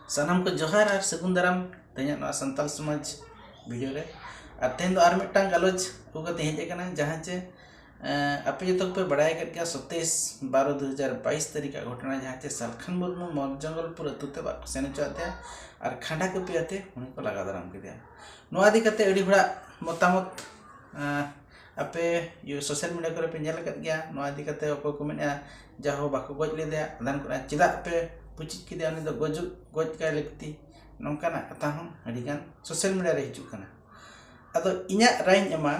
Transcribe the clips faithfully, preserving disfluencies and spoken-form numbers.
ᱥᱟᱱᱟᱢ ᱠᱚ ᱡᱚᱦᱟᱨ ᱟᱨ ᱥᱟᱹᱜᱩᱱ ᱫᱟᱨᱟᱢ ᱛᱮᱦᱮᱧᱟᱜ ᱱᱚᱣᱟ ᱥᱟᱱᱛᱟᱲ ᱥᱚᱢᱟᱡᱽ ᱵᱷᱤᱰᱤᱭᱳ ᱨᱮ᱾ ᱟᱨ ᱛᱮᱦᱮᱧ ᱫᱚ ᱟᱨ ᱢᱤᱫᱴᱟᱝ ᱜᱟᱞᱚᱪ ᱟᱹᱜᱩ ᱠᱟᱛᱮ ᱦᱮᱡ ᱟᱠᱟᱱᱟ, ᱡᱟᱦᱟᱸ ᱪᱮ ᱮᱸ, ᱟᱯᱮ ᱡᱚᱛᱚ ᱜᱮᱯᱮ ᱵᱟᱲᱟᱭ ᱟᱠᱟᱫ ᱜᱮᱭᱟ, ᱥᱟᱛᱟᱥ ᱵᱟᱨᱚ ᱫᱩ ᱦᱟᱡᱟᱨ ᱵᱟᱭᱤᱥ ᱛᱟᱹᱨᱤᱠᱷ ᱟᱜ ᱜᱷᱚᱴᱚᱱᱟ, ᱡᱟᱦᱟᱸ ᱪᱮ ᱥᱟᱞᱠᱷᱟᱱ ᱢᱩᱨᱢᱩ ᱢᱚᱨ ᱡᱚᱝᱜᱚᱞᱯᱩᱨ ᱟᱹᱛᱩ ᱛᱮ ᱵᱟᱠᱚ ᱥᱮᱱ ᱦᱚᱪᱚᱣᱟᱜ ᱛᱟᱭᱟ ᱟᱨ ᱠᱷᱟᱸᱰᱟ ᱠᱟᱹᱯᱤ ᱟᱛᱮ ᱩᱱᱤ ᱠᱚ ᱞᱟᱜᱟ ᱫᱟᱨᱟᱢ ᱠᱮᱫᱮᱭᱟ᱾ ᱱᱚᱣᱟ ᱤᱫᱤ ᱠᱟᱛᱮ ᱟᱹᱰᱤ ᱦᱚᱲᱟᱜ ᱢᱚᱛᱟᱢᱚᱛ, ᱮᱸ, ᱟᱯᱮ ᱤᱭᱟᱹ social media ᱠᱚᱨᱮ ᱯᱮ ᱧᱮᱞ ᱟᱠᱟᱫ ᱜᱮᱭᱟ᱾ ᱱᱚᱣᱟ ᱤᱫᱤ ᱠᱟᱛᱮ ᱚᱠᱚᱭ ᱠᱚ ᱢᱮᱱᱮᱫᱼᱟ, ᱡᱟᱦᱳ ᱵᱟᱠᱚ ᱜᱚᱡ ᱞᱮᱫᱮᱭᱟ, ᱟᱫᱷᱟᱱ ᱠᱚ ᱢᱮᱱᱟ ᱪᱮᱫᱟᱜ ᱯᱮ ᱯᱩᱪᱤᱡ ᱠᱮᱫᱮᱭᱟ, ᱩᱱᱤ ᱫᱚ ᱜᱚᱡᱩᱜ ᱜᱚᱡ ᱠᱟᱭ ᱞᱟᱹᱠᱛᱤ, ᱱᱚᱝᱠᱟᱱᱟᱜ ᱠᱟᱛᱷᱟ ᱦᱚᱸ ᱟᱹᱰᱤᱜᱟᱱ social media ᱨᱮ ᱦᱤᱡᱩᱜ ᱠᱟᱱᱟ᱾ ᱟᱫᱚ ᱤᱧᱟᱹᱜ ᱨᱟᱭᱤᱧ ᱮᱢᱟ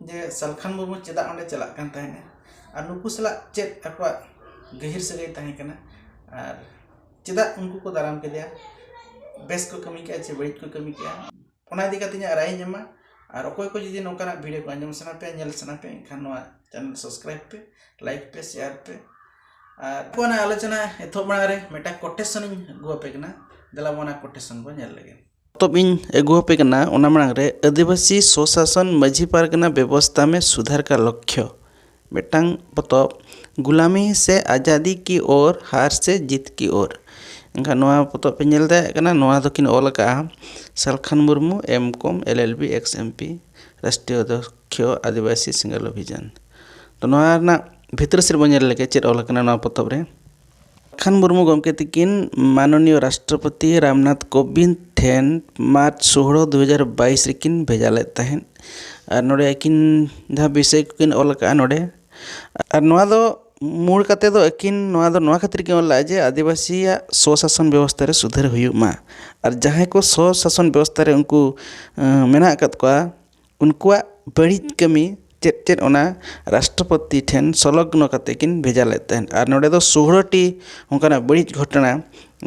ᱡᱮ ᱥᱟᱞᱠᱷᱟᱱ ᱢᱩᱨᱢᱩ ᱪᱮᱫᱟᱜ ᱚᱸᱰᱮ ᱪᱟᱞᱟᱜ ᱠᱟᱱ ᱛᱟᱦᱮᱱᱟ ᱟᱨ ᱱᱩᱠᱩ ᱥᱟᱞᱟᱜ ᱪᱮᱫ ᱟᱠᱚᱣᱟᱜ ᱜᱟᱹᱦᱤᱨ ᱥᱟᱹᱜᱟᱹᱭ ᱛᱟᱦᱮᱸ ᱠᱟᱱᱟ ᱟᱨ ᱪᱮᱫᱟᱜ ᱩᱱᱠᱩ ᱠᱚ ᱫᱟᱨᱟᱢ ᱠᱮᱫᱮᱭᱟ, ᱵᱮᱥ ᱠᱚ ᱠᱟᱹᱢᱤ ᱠᱮᱜᱼᱟ ᱪᱮ ᱵᱟᱹᱲᱤᱡ ᱠᱚ ᱠᱟᱹᱢᱤ ᱠᱮᱜᱼᱟ, ᱚᱱᱟ ᱤᱫᱤ ᱠᱟᱛᱮ ᱤᱧᱟᱹᱜ ᱨᱟᱭᱤᱧ ᱮᱢᱟ᱾ ᱟᱨ ᱚᱠᱚᱭ ᱠᱚ ᱡᱩᱫᱤ ᱱᱚᱝᱠᱟᱱᱟᱜ ᱵᱷᱤᱰᱤᱭᱳ ᱠᱚ ᱟᱸᱡᱚᱢ ᱥᱟᱱᱟ ᱯᱮᱭᱟ, ᱧᱮᱞ ᱥᱟᱱᱟ ᱯᱮᱭᱟ, ᱮᱱᱠᱷᱟᱱ ᱱᱚᱣᱟ channel subscribe ᱯᱮ, like ᱯᱮ, share ᱯᱮ᱾ ᱟᱨ ᱚᱱᱟ ᱟᱞᱳᱪᱚᱱᱟ ᱮᱛᱚᱦᱚᱵ ᱢᱟᱲᱟᱝ ᱨᱮ ᱢᱤᱫᱴᱟᱝ quotation ᱤᱧ ᱟᱹᱜᱩ ᱟᱯᱮ ᱠᱟᱱᱟ᱾ ᱫᱮᱞᱟ ᱵᱚᱱ ᱚᱱᱟ quotation ᱵᱚᱱ ᱧᱮᱞ ᱞᱮᱜᱮ᱾ ᱯᱚᱛᱚᱵ ᱤᱧ ᱟᱹᱜᱩ ᱟᱯᱮ ᱠᱟᱱᱟ, ᱚᱱᱟ ᱢᱟᱲᱟᱝ ᱨᱮ ᱟᱹᱫᱤᱵᱟᱹᱥᱤ ᱥᱚᱥᱟᱥᱚᱱ ᱢᱟᱹᱡᱷᱤ ᱯᱟᱨᱜᱟᱱᱟ ᱵᱮᱵᱚᱥᱛᱷᱟ ᱢᱮ ᱥᱩᱫᱷᱟᱨ ᱠᱟ ᱞᱚᱠᱠᱷᱭᱚ ᱢᱤᱫᱴᱟᱝ ᱯᱚᱛᱚᱵ, ᱜᱩᱞᱟᱢᱤ ᱥᱮ ᱟᱡᱟᱫᱤ ᱠᱤ ᱳᱨ, ᱦᱟᱨ ᱥᱮ ᱡᱤᱛ ᱠᱤ ᱳᱨ᱾ ᱮᱱᱠᱷᱟᱱ ᱱᱚᱣᱟ ᱯᱚᱛᱚᱵ ᱯᱮ ᱧᱮᱞ ᱫᱟᱲᱮᱭᱟᱜ ᱠᱟᱱᱟ, ᱱᱚᱣᱟ ᱫᱚᱠᱤᱱ ᱚᱞ ᱟᱠᱟᱫᱼᱟ Salkhan Murmu, M.Com, LLB, ex MP, ᱨᱟᱥᱴᱨᱤᱭᱚ ᱚᱫᱷᱭᱚᱠᱷᱚ ᱟᱹᱫᱤᱵᱟᱹᱥᱤ ᱥᱮᱸᱜᱮᱞ ᱚᱵᱷᱤᱡᱟᱱ᱾ ᱛᱚ ᱱᱚᱣᱟ ᱨᱮᱱᱟᱜ ᱵᱷᱤᱛᱨᱤ ᱥᱮᱫ ᱵᱚᱱ ᱧᱮᱞ ᱞᱮᱜᱮ ᱪᱮᱫ ᱚᱞ ᱟᱠᱟᱱᱟ ᱱᱚᱣᱟ ᱯᱚᱛᱚᱵ ᱨᱮ᱾ ᱥᱟᱞᱠᱷᱟᱱ ᱢᱩᱨᱢᱩ ᱜᱚᱢᱠᱮ ᱛᱤᱠᱤᱱ ᱢᱟᱱᱚᱱᱤᱭᱚ ᱨᱟᱥᱴᱨᱚᱯᱚᱛᱤ ᱨᱟᱢᱱᱟᱛᱷ ᱠᱳᱵᱤᱱᱫᱽ ᱴᱷᱮᱱ ᱢᱟᱨᱪ ᱥᱳᱦᱞᱳ ᱫᱩ ᱦᱟᱡᱟᱨ ᱵᱟᱭᱤᱥ ᱨᱮᱠᱤᱱ ᱵᱷᱮᱡᱟ ᱞᱮᱫ ᱛᱟᱦᱮᱸᱫ᱾ ᱟᱨ ᱱᱚᱰᱮ ᱟᱹᱠᱤᱱ ᱡᱟᱦᱟᱸ ᱵᱤᱥᱚᱭ ᱠᱚᱠᱤᱱ ᱚᱞ ᱟᱠᱟᱫᱼᱟ ᱱᱚᱰᱮ, ᱟᱨ ᱱᱚᱣᱟ ᱫᱚ ᱢᱩᱲ ᱠᱟᱛᱮ ᱫᱚ ᱟᱹᱠᱤᱱ ᱱᱚᱣᱟ ᱫᱚ ᱱᱚᱣᱟ ᱠᱷᱟᱹᱛᱤᱨ ᱠᱤᱱ ᱚᱞ ᱞᱮᱫᱼᱟ ᱡᱮ ᱟᱹᱫᱤᱵᱟᱹᱥᱤᱭᱟᱜ ᱥᱚᱥᱟᱥᱚᱱ ᱵᱮᱵᱚᱥᱛᱷᱟ ᱨᱮ ᱥᱩᱫᱷᱟᱹᱨ ᱦᱩᱭᱩᱜ ᱢᱟ᱾ ᱟᱨ ᱡᱟᱦᱟᱸᱭ ᱠᱚ ᱥᱚᱥᱟᱥᱚᱱ ᱵᱮᱵᱚᱥᱛᱷᱟ ᱨᱮ ᱩᱱᱠᱩ, ᱮᱸ, ᱢᱮᱱᱟᱜ ᱟᱠᱟᱫ ᱠᱚᱣᱟ, ᱩᱱᱠᱩᱣᱟᱜ ᱵᱟᱹᱲᱤᱡ ᱠᱟᱹᱢᱤ ᱪᱮᱫ ᱪᱮᱫ ᱚᱱᱟ ᱨᱟᱥᱴᱨᱚᱯᱚᱛᱤ ᱴᱷᱮᱱ ᱥᱚᱞᱚᱜᱱᱚ ᱠᱟᱛᱮ ᱠᱤᱱ ᱵᱷᱮᱡᱟ ᱞᱮᱫ ᱛᱟᱦᱮᱸᱫ᱾ ᱟᱨ ᱱᱚᱰᱮ ᱫᱚ ᱥᱳᱦᱞᱳ ᱴᱤ ᱚᱱᱠᱟᱱᱟᱜ ᱵᱟᱹᱲᱤᱡ ᱜᱷᱚᱴᱚᱱᱟ,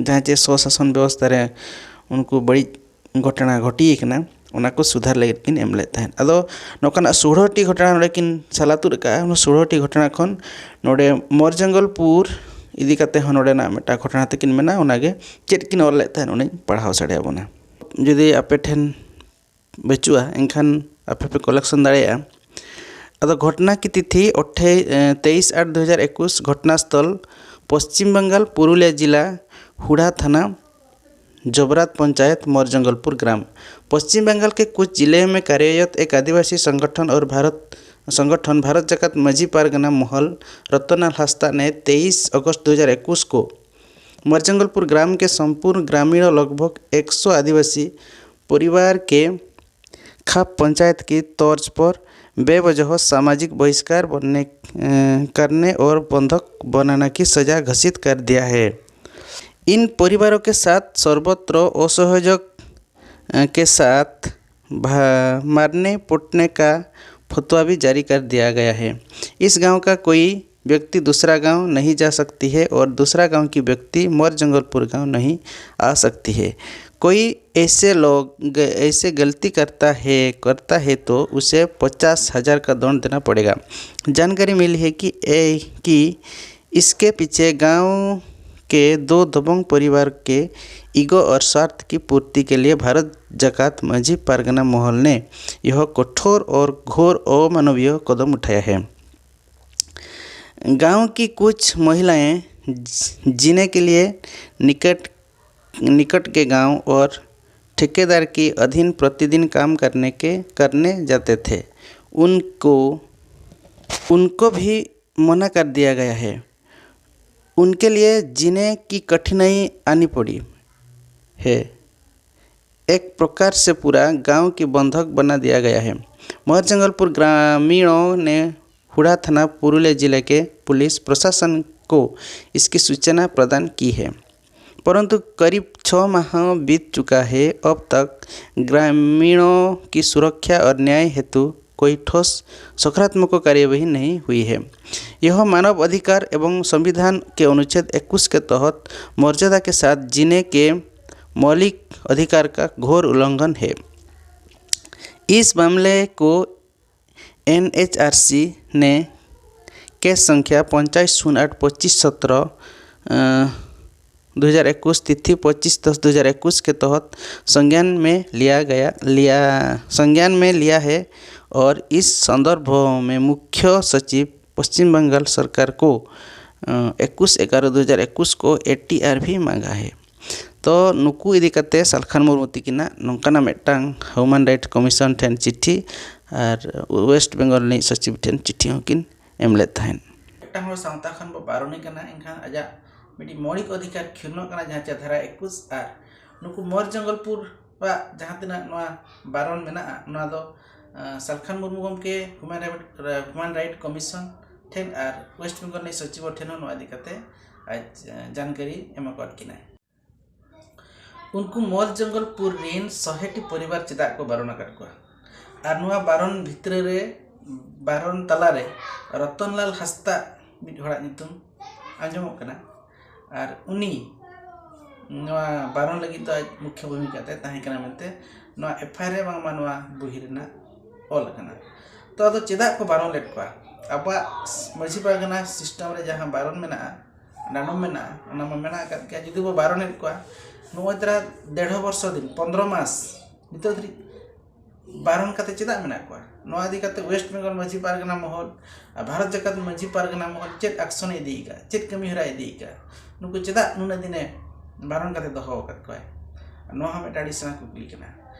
ᱡᱟᱦᱟᱸ ᱪᱮ ᱥᱚᱥᱟᱥᱚᱱ ᱵᱮᱵᱚᱥᱛᱷᱟ ᱨᱮ ᱩᱱᱠᱩ ᱵᱟᱹᱲᱤᱡ ᱜᱷᱚᱴᱚᱱᱟ ᱜᱷᱚᱴᱤ ᱟᱠᱟᱱᱟ, ᱚᱱᱟ ᱠᱚ ᱥᱩᱫᱷᱟᱨ ᱞᱟᱹᱜᱤᱫ ᱠᱤᱱ ᱮᱢ ᱞᱮᱫ ᱛᱟᱦᱮᱸᱫ᱾ ᱟᱫᱚ ᱱᱚᱝᱠᱟᱱᱟᱜ ᱥᱳᱦᱞᱳ ᱴᱤ ᱜᱷᱚᱴᱚᱱᱟ ᱱᱚᱰᱮ ᱠᱤᱱ ᱥᱟᱞᱟ ᱛᱩᱫ ᱟᱠᱟᱫᱼᱟ᱾ ᱚᱱᱟ ᱥᱳᱦᱞᱳ ᱴᱤ ᱜᱷᱚᱴᱚᱱᱟ ᱠᱷᱚᱱ ᱱᱚᱰᱮ ᱢᱚᱨᱡᱚᱝᱜᱚᱞᱯᱩᱨ ᱤᱫᱤ ᱠᱟᱛᱮ ᱦᱚᱸ ᱱᱚᱰᱮᱱᱟᱜ ᱢᱤᱫᱴᱟᱝ ᱜᱷᱚᱴᱚᱱᱟ ᱛᱟᱹᱠᱤᱱ ᱢᱮᱱᱟᱜᱼᱟ, ᱚᱱᱟᱜᱮ ᱪᱮᱫ ᱠᱤᱱ ᱚᱞ ᱞᱮᱫ ᱛᱟᱦᱮᱸᱫ ᱚᱱᱟᱧ ᱯᱟᱲᱦᱟᱣ ᱥᱟᱰᱮ ᱟᱵᱚᱱᱟ᱾ ᱡᱩᱫᱤ ᱟᱯᱮ ᱴᱷᱮᱱ ᱵᱟᱹᱪᱩᱜᱼᱟ, ᱮᱱᱠᱷᱟᱱ ᱟᱯᱮ ᱯᱮ ᱠᱚᱞᱮᱠᱥᱚᱱ ᱫᱟᱲᱮᱭᱟᱜᱼᱟ᱾ ᱟᱫᱚ ᱜᱷᱚᱴᱱᱟ ᱠᱤ ᱛᱤᱛᱷᱤ ᱚᱴᱷᱮ-, ᱮ, ᱛᱮᱭᱤᱥ ᱟᱴ ᱫᱩ ᱦᱟᱡᱟᱨ ᱮᱠᱩᱥ, ᱜᱷᱚᱴᱱᱟ ᱥᱛᱷᱚᱞ ᱯᱚᱥᱪᱤᱢ ᱵᱟᱝᱜᱟᱞ ᱯᱩᱨᱩᱞᱤᱭᱟ ᱡᱮᱞᱟ ᱦᱩᱲᱟ ᱛᱷᱟᱱᱟ, जोबरात पंचायत, मोरजंगलपुर ग्राम। पश्चिम बंगाल के कुछ जिले में कार्यरत एक आदिवासी संगठन और भारत संगठन भारत जाकात मझी पारगना महल रतनलाल हंसदा ने तेईस अगस्त दो हज़ार इक्कीस को मोरजंगलपुर ग्राम के संपूर्ण ग्रामीणों, लगभग एक सौ आदिवासी परिवार के खाप पंचायत की तर्ज पर बेवजह सामाजिक बहिष्कार बनने, अ, करने और बंधक बनाना की सजा घोषित कर दिया है। इन परिवारों के साथ सर्वत्र असहयोग, अ, के साथ भा-, मारने पीटने का फतवा भी जारी कर दिया गया है। इस गांव का कोई व्यक्ति दूसरा गांव नहीं जा सकती है और दूसरा गांव की व्यक्ति मोरजंगलपुर गांव नहीं आ सकती है। कोई ऐसे लोग ग-, ऐसे गलती करता है करता है तो उसे पचास हज़ार का दंड देना पड़ेगा। जानकारी मिली है कि ए, कि इसके पीछे गांव के दो दबंग परिवार के ईगो और स्वार्थ की पूर्ति के लिए भारत जाकात मझी पारगना महल ने यह कठोर और घोर अमानवीय कदम उठाया है। गांव की कुछ महिलाएं ज-, जीने के लिए निकट निकट के गांव और ठेकेदार के अधीन प्रतिदिन काम करने के करने जाते थे। उनको उनको भी मना कर दिया गया है। उनके लिए जीने की कठिनाई आनी पड़ी है। एक प्रकार से पूरा गांव की बंधक बना दिया गया है। मोहरजंगलपुर ग्रामीणों ने हुड़ा थाना पुरुलिया जिले के पुलिस प्रशासन को इसकी सूचना प्रदान की है, परंतु करीब छः माह बीत चुका है। अब तक ग्रामीणों की सुरक्षा और न्याय हेतु कोई ठोस सकारात्मक कार्यवाही नहीं हुई है। यह मानव अधिकार एवं संविधान के अनुच्छेद इक्कीस के तहत मर्यादा के साथ जीने के मौलिक अधिकार का घोर उल्लंघन है। इस मामले को एनएचआरसी ने केस संख्या पंचायत शून्य आठ पच्चीस सत्रह, अ, दो हज़ार इक्कीस, तिथि पच्चीस दस दो हज़ार इक्कीस के तहत संज्ञान में लिया गया लिया संज्ञान में लिया है और इस संदर्भ में मुख्य सचिव पश्चिम बंगाल सरकार को इक्कीस ग्यारह दो हज़ार इक्कीस को एटीआर भी मांगा है। ᱛᱚ ᱱᱩᱠᱩ ᱤᱫᱤ ᱠᱟᱛᱮ ᱥᱟᱞᱠᱷᱟᱱ ᱢᱩᱨᱢᱩ ᱛᱤᱠᱤᱱᱟᱜ ᱱᱚᱝᱠᱟᱱᱟᱜ ᱢᱤᱫᱴᱟᱝ ᱦᱤᱭᱩᱢᱮᱱ ᱨᱟᱭᱤᱴ ᱠᱚᱢᱤᱥᱚᱱ ᱴᱷᱮᱱ ᱪᱤᱴᱷᱤ ᱟᱨ ᱳᱭᱮᱥᱴ ᱵᱮᱝᱜᱚᱞ ᱨᱤᱱᱤᱡ ᱥᱚᱪᱤᱵᱽ ᱴᱷᱮᱱ ᱪᱤᱴᱷᱤ ᱦᱚᱸᱠᱤᱱ ᱮᱢ ᱞᱮᱫ ᱛᱟᱦᱮᱸᱫ᱾ ᱢᱤᱫᱴᱟᱝ ᱦᱚᱲ ᱥᱟᱶᱛᱟ ᱠᱷᱚᱱ ᱵᱚ ᱵᱟᱨᱚᱱᱮ ᱠᱟᱱᱟ, ᱮᱱᱠᱷᱟᱱ ᱟᱡᱟᱜ ᱢᱤᱫᱴᱤᱡ ᱢᱳᱣᱞᱤᱠ ᱚᱫᱷᱤᱠᱟᱨ ᱠᱷᱤᱨᱱᱚᱜ ᱠᱟᱱᱟ, ᱡᱟᱦᱟᱸ ᱪᱮ ᱫᱷᱟᱨᱟ ᱮᱠᱩᱥ᱾ ᱟᱨ ᱱᱩᱠᱩ ᱢᱚᱨ ᱡᱚᱝᱜᱚᱞᱯᱩᱨ ᱟᱜ ᱡᱟᱦᱟᱸ ᱛᱤᱱᱟᱹᱜ ᱱᱚᱣᱟ ᱵᱟᱨᱚᱱ ᱢᱮᱱᱟᱜᱼᱟ, ᱱᱚᱣᱟ ᱫᱚ ᱥᱟᱞᱠᱷᱟᱱ ᱢᱩᱨᱢᱩ ᱜᱚᱢᱠᱮ ᱦᱤᱭᱩᱢᱮᱱ ᱨᱟᱭᱤᱴ ᱠᱚᱢᱤᱥᱚᱱ ᱴᱷᱮᱱ ᱟᱨ ᱳᱭᱮᱥᱴ ᱵᱮᱝᱜᱚᱞ ᱨᱤᱱᱤᱡ ᱥᱚᱪᱤᱵᱽ ᱴᱷᱮᱱ ᱦᱚᱸ ᱱᱚᱣᱟ ᱤᱫᱤ ᱠᱟᱛᱮ ᱟᱡ ᱡᱟᱱᱠᱟᱨᱤ ᱮᱢ ᱟᱠᱟᱫ ᱠᱤᱱᱟᱭ᱾ ᱩᱱᱠᱩ ᱢᱚᱨ ᱡᱚᱝᱜᱚᱞᱯᱩᱨ ᱨᱤᱱ ᱥᱚᱦᱮᱴᱤ ᱯᱚᱨᱤᱵᱟᱨ ᱪᱮᱫᱟᱜ ᱠᱚ ᱵᱟᱨᱚᱱ ᱟᱠᱟᱫ ᱠᱚᱣᱟ? ᱟᱨ ᱱᱚᱣᱟ ᱵᱟᱨᱚᱱ ᱵᱷᱤᱛᱨᱤ ᱨᱮ, ᱵᱟᱨᱚᱱ ᱛᱟᱞᱟᱨᱮ ᱨᱚᱛᱚᱱᱞᱟᱞ ᱦᱟᱸᱥᱫᱟ ᱢᱤᱫ ᱦᱚᱲᱟᱜ ᱧᱩᱛᱩᱢ ᱟᱸᱡᱚᱢᱚᱜ ᱠᱟᱱᱟ᱾ ᱟᱨ ᱩᱱᱤ ᱱᱚᱣᱟ ᱵᱟᱨᱚᱱ ᱞᱟᱹᱜᱤᱫ ᱫᱚ ᱟᱡ ᱢᱩᱠᱷᱭᱟᱹ ᱵᱷᱩᱢᱤᱠᱟ ᱛᱮ ᱛᱟᱦᱮᱸ ᱠᱟᱱᱟ ᱢᱮᱱᱛᱮ ᱱᱚᱣᱟ ᱮᱯᱷ ᱟᱭ ᱟᱨ ᱨᱮ ᱵᱟᱝᱢᱟ ᱱᱚᱣᱟ ᱵᱩᱦᱤ ᱨᱮᱱᱟᱜ ᱚᱞ ᱟᱠᱟᱱᱟ᱾ ᱛᱚ ᱟᱫᱚ ᱪᱮᱫᱟᱜ ᱠᱚ ᱵᱟᱨᱚᱱ ᱞᱮᱫ ᱠᱚᱣᱟ? ᱟᱵᱚᱣᱟᱜ ᱢᱟᱹᱡᱷᱤ ᱯᱟᱨᱜᱟᱱᱟ ᱥᱤᱥᱴᱮᱢ ᱨᱮ ᱡᱟᱦᱟᱸ ᱵᱟᱨᱚᱱ ᱢᱮᱱᱟᱜᱼᱟ, ᱰᱟᱸᱰᱚᱢ ᱢᱮᱱᱟᱜᱼᱟ, ᱚᱱᱟ ᱢᱟ ᱢᱮᱱᱟᱜ ᱟᱠᱟᱫ ᱜᱮᱭᱟ᱾ ᱡᱩᱫᱤ ᱵᱚ ᱵᱟᱨᱚᱱᱮᱫ ᱠᱚᱣᱟ, ᱱᱚᱜᱼᱚᱭ ᱛᱚᱨᱟ ᱰᱮᱲᱦᱚ ᱵᱚᱨᱥᱚ ᱫᱤᱱ, ᱯᱚᱱᱫᱽᱨᱚ ᱢᱟᱥ ᱱᱤᱛᱚᱜ ᱫᱷᱟᱹᱨᱤᱡ ᱵᱟᱨᱚᱱ ᱠᱟᱛᱮ ᱪᱮᱫᱟᱜ ᱢᱮᱱᱟᱜ ᱠᱚᱣᱟ? ᱱᱚᱣᱟ ᱤᱫᱤ ᱠᱟᱛᱮ ᱳᱭᱮᱥᱴ ᱵᱮᱝᱜᱚᱞ ᱢᱟᱹᱡᱷᱤ ᱯᱟᱨᱜᱟᱱᱟ ᱢᱚᱦᱚᱞ ᱟᱨ ᱵᱷᱟᱨᱚᱛ ᱡᱟᱠᱟᱛ ᱢᱟᱹᱡᱷᱤ ᱯᱟᱨᱜᱟᱱᱟ ᱢᱚᱦᱚᱞ ᱪᱮᱫ ᱟᱠᱥᱚᱱᱮ ᱤᱫᱤ ᱟᱠᱟᱫ, ᱪᱮᱫ ᱠᱟᱹᱢᱤ ᱦᱚᱨᱟᱭ ᱤᱫᱤ ᱟᱠᱟᱫ? ᱱᱩᱠᱩ ᱪᱮᱫᱟᱜ ᱱᱩᱱᱟᱹᱜ ᱫᱤᱱᱮ ᱵᱟᱨᱚᱱ ᱠᱟᱛᱮ ᱫᱚᱦᱚ ᱟᱠᱟᱫ ᱠᱚᱣᱟᱭ? ᱱᱚᱣᱟ ᱦᱚᱸ ᱢᱤᱫᱴᱟᱝ ᱟᱹᱰᱤ ᱥᱮᱬᱟ ᱠᱩᱠᱞᱤ ᱠᱟᱱᱟ᱾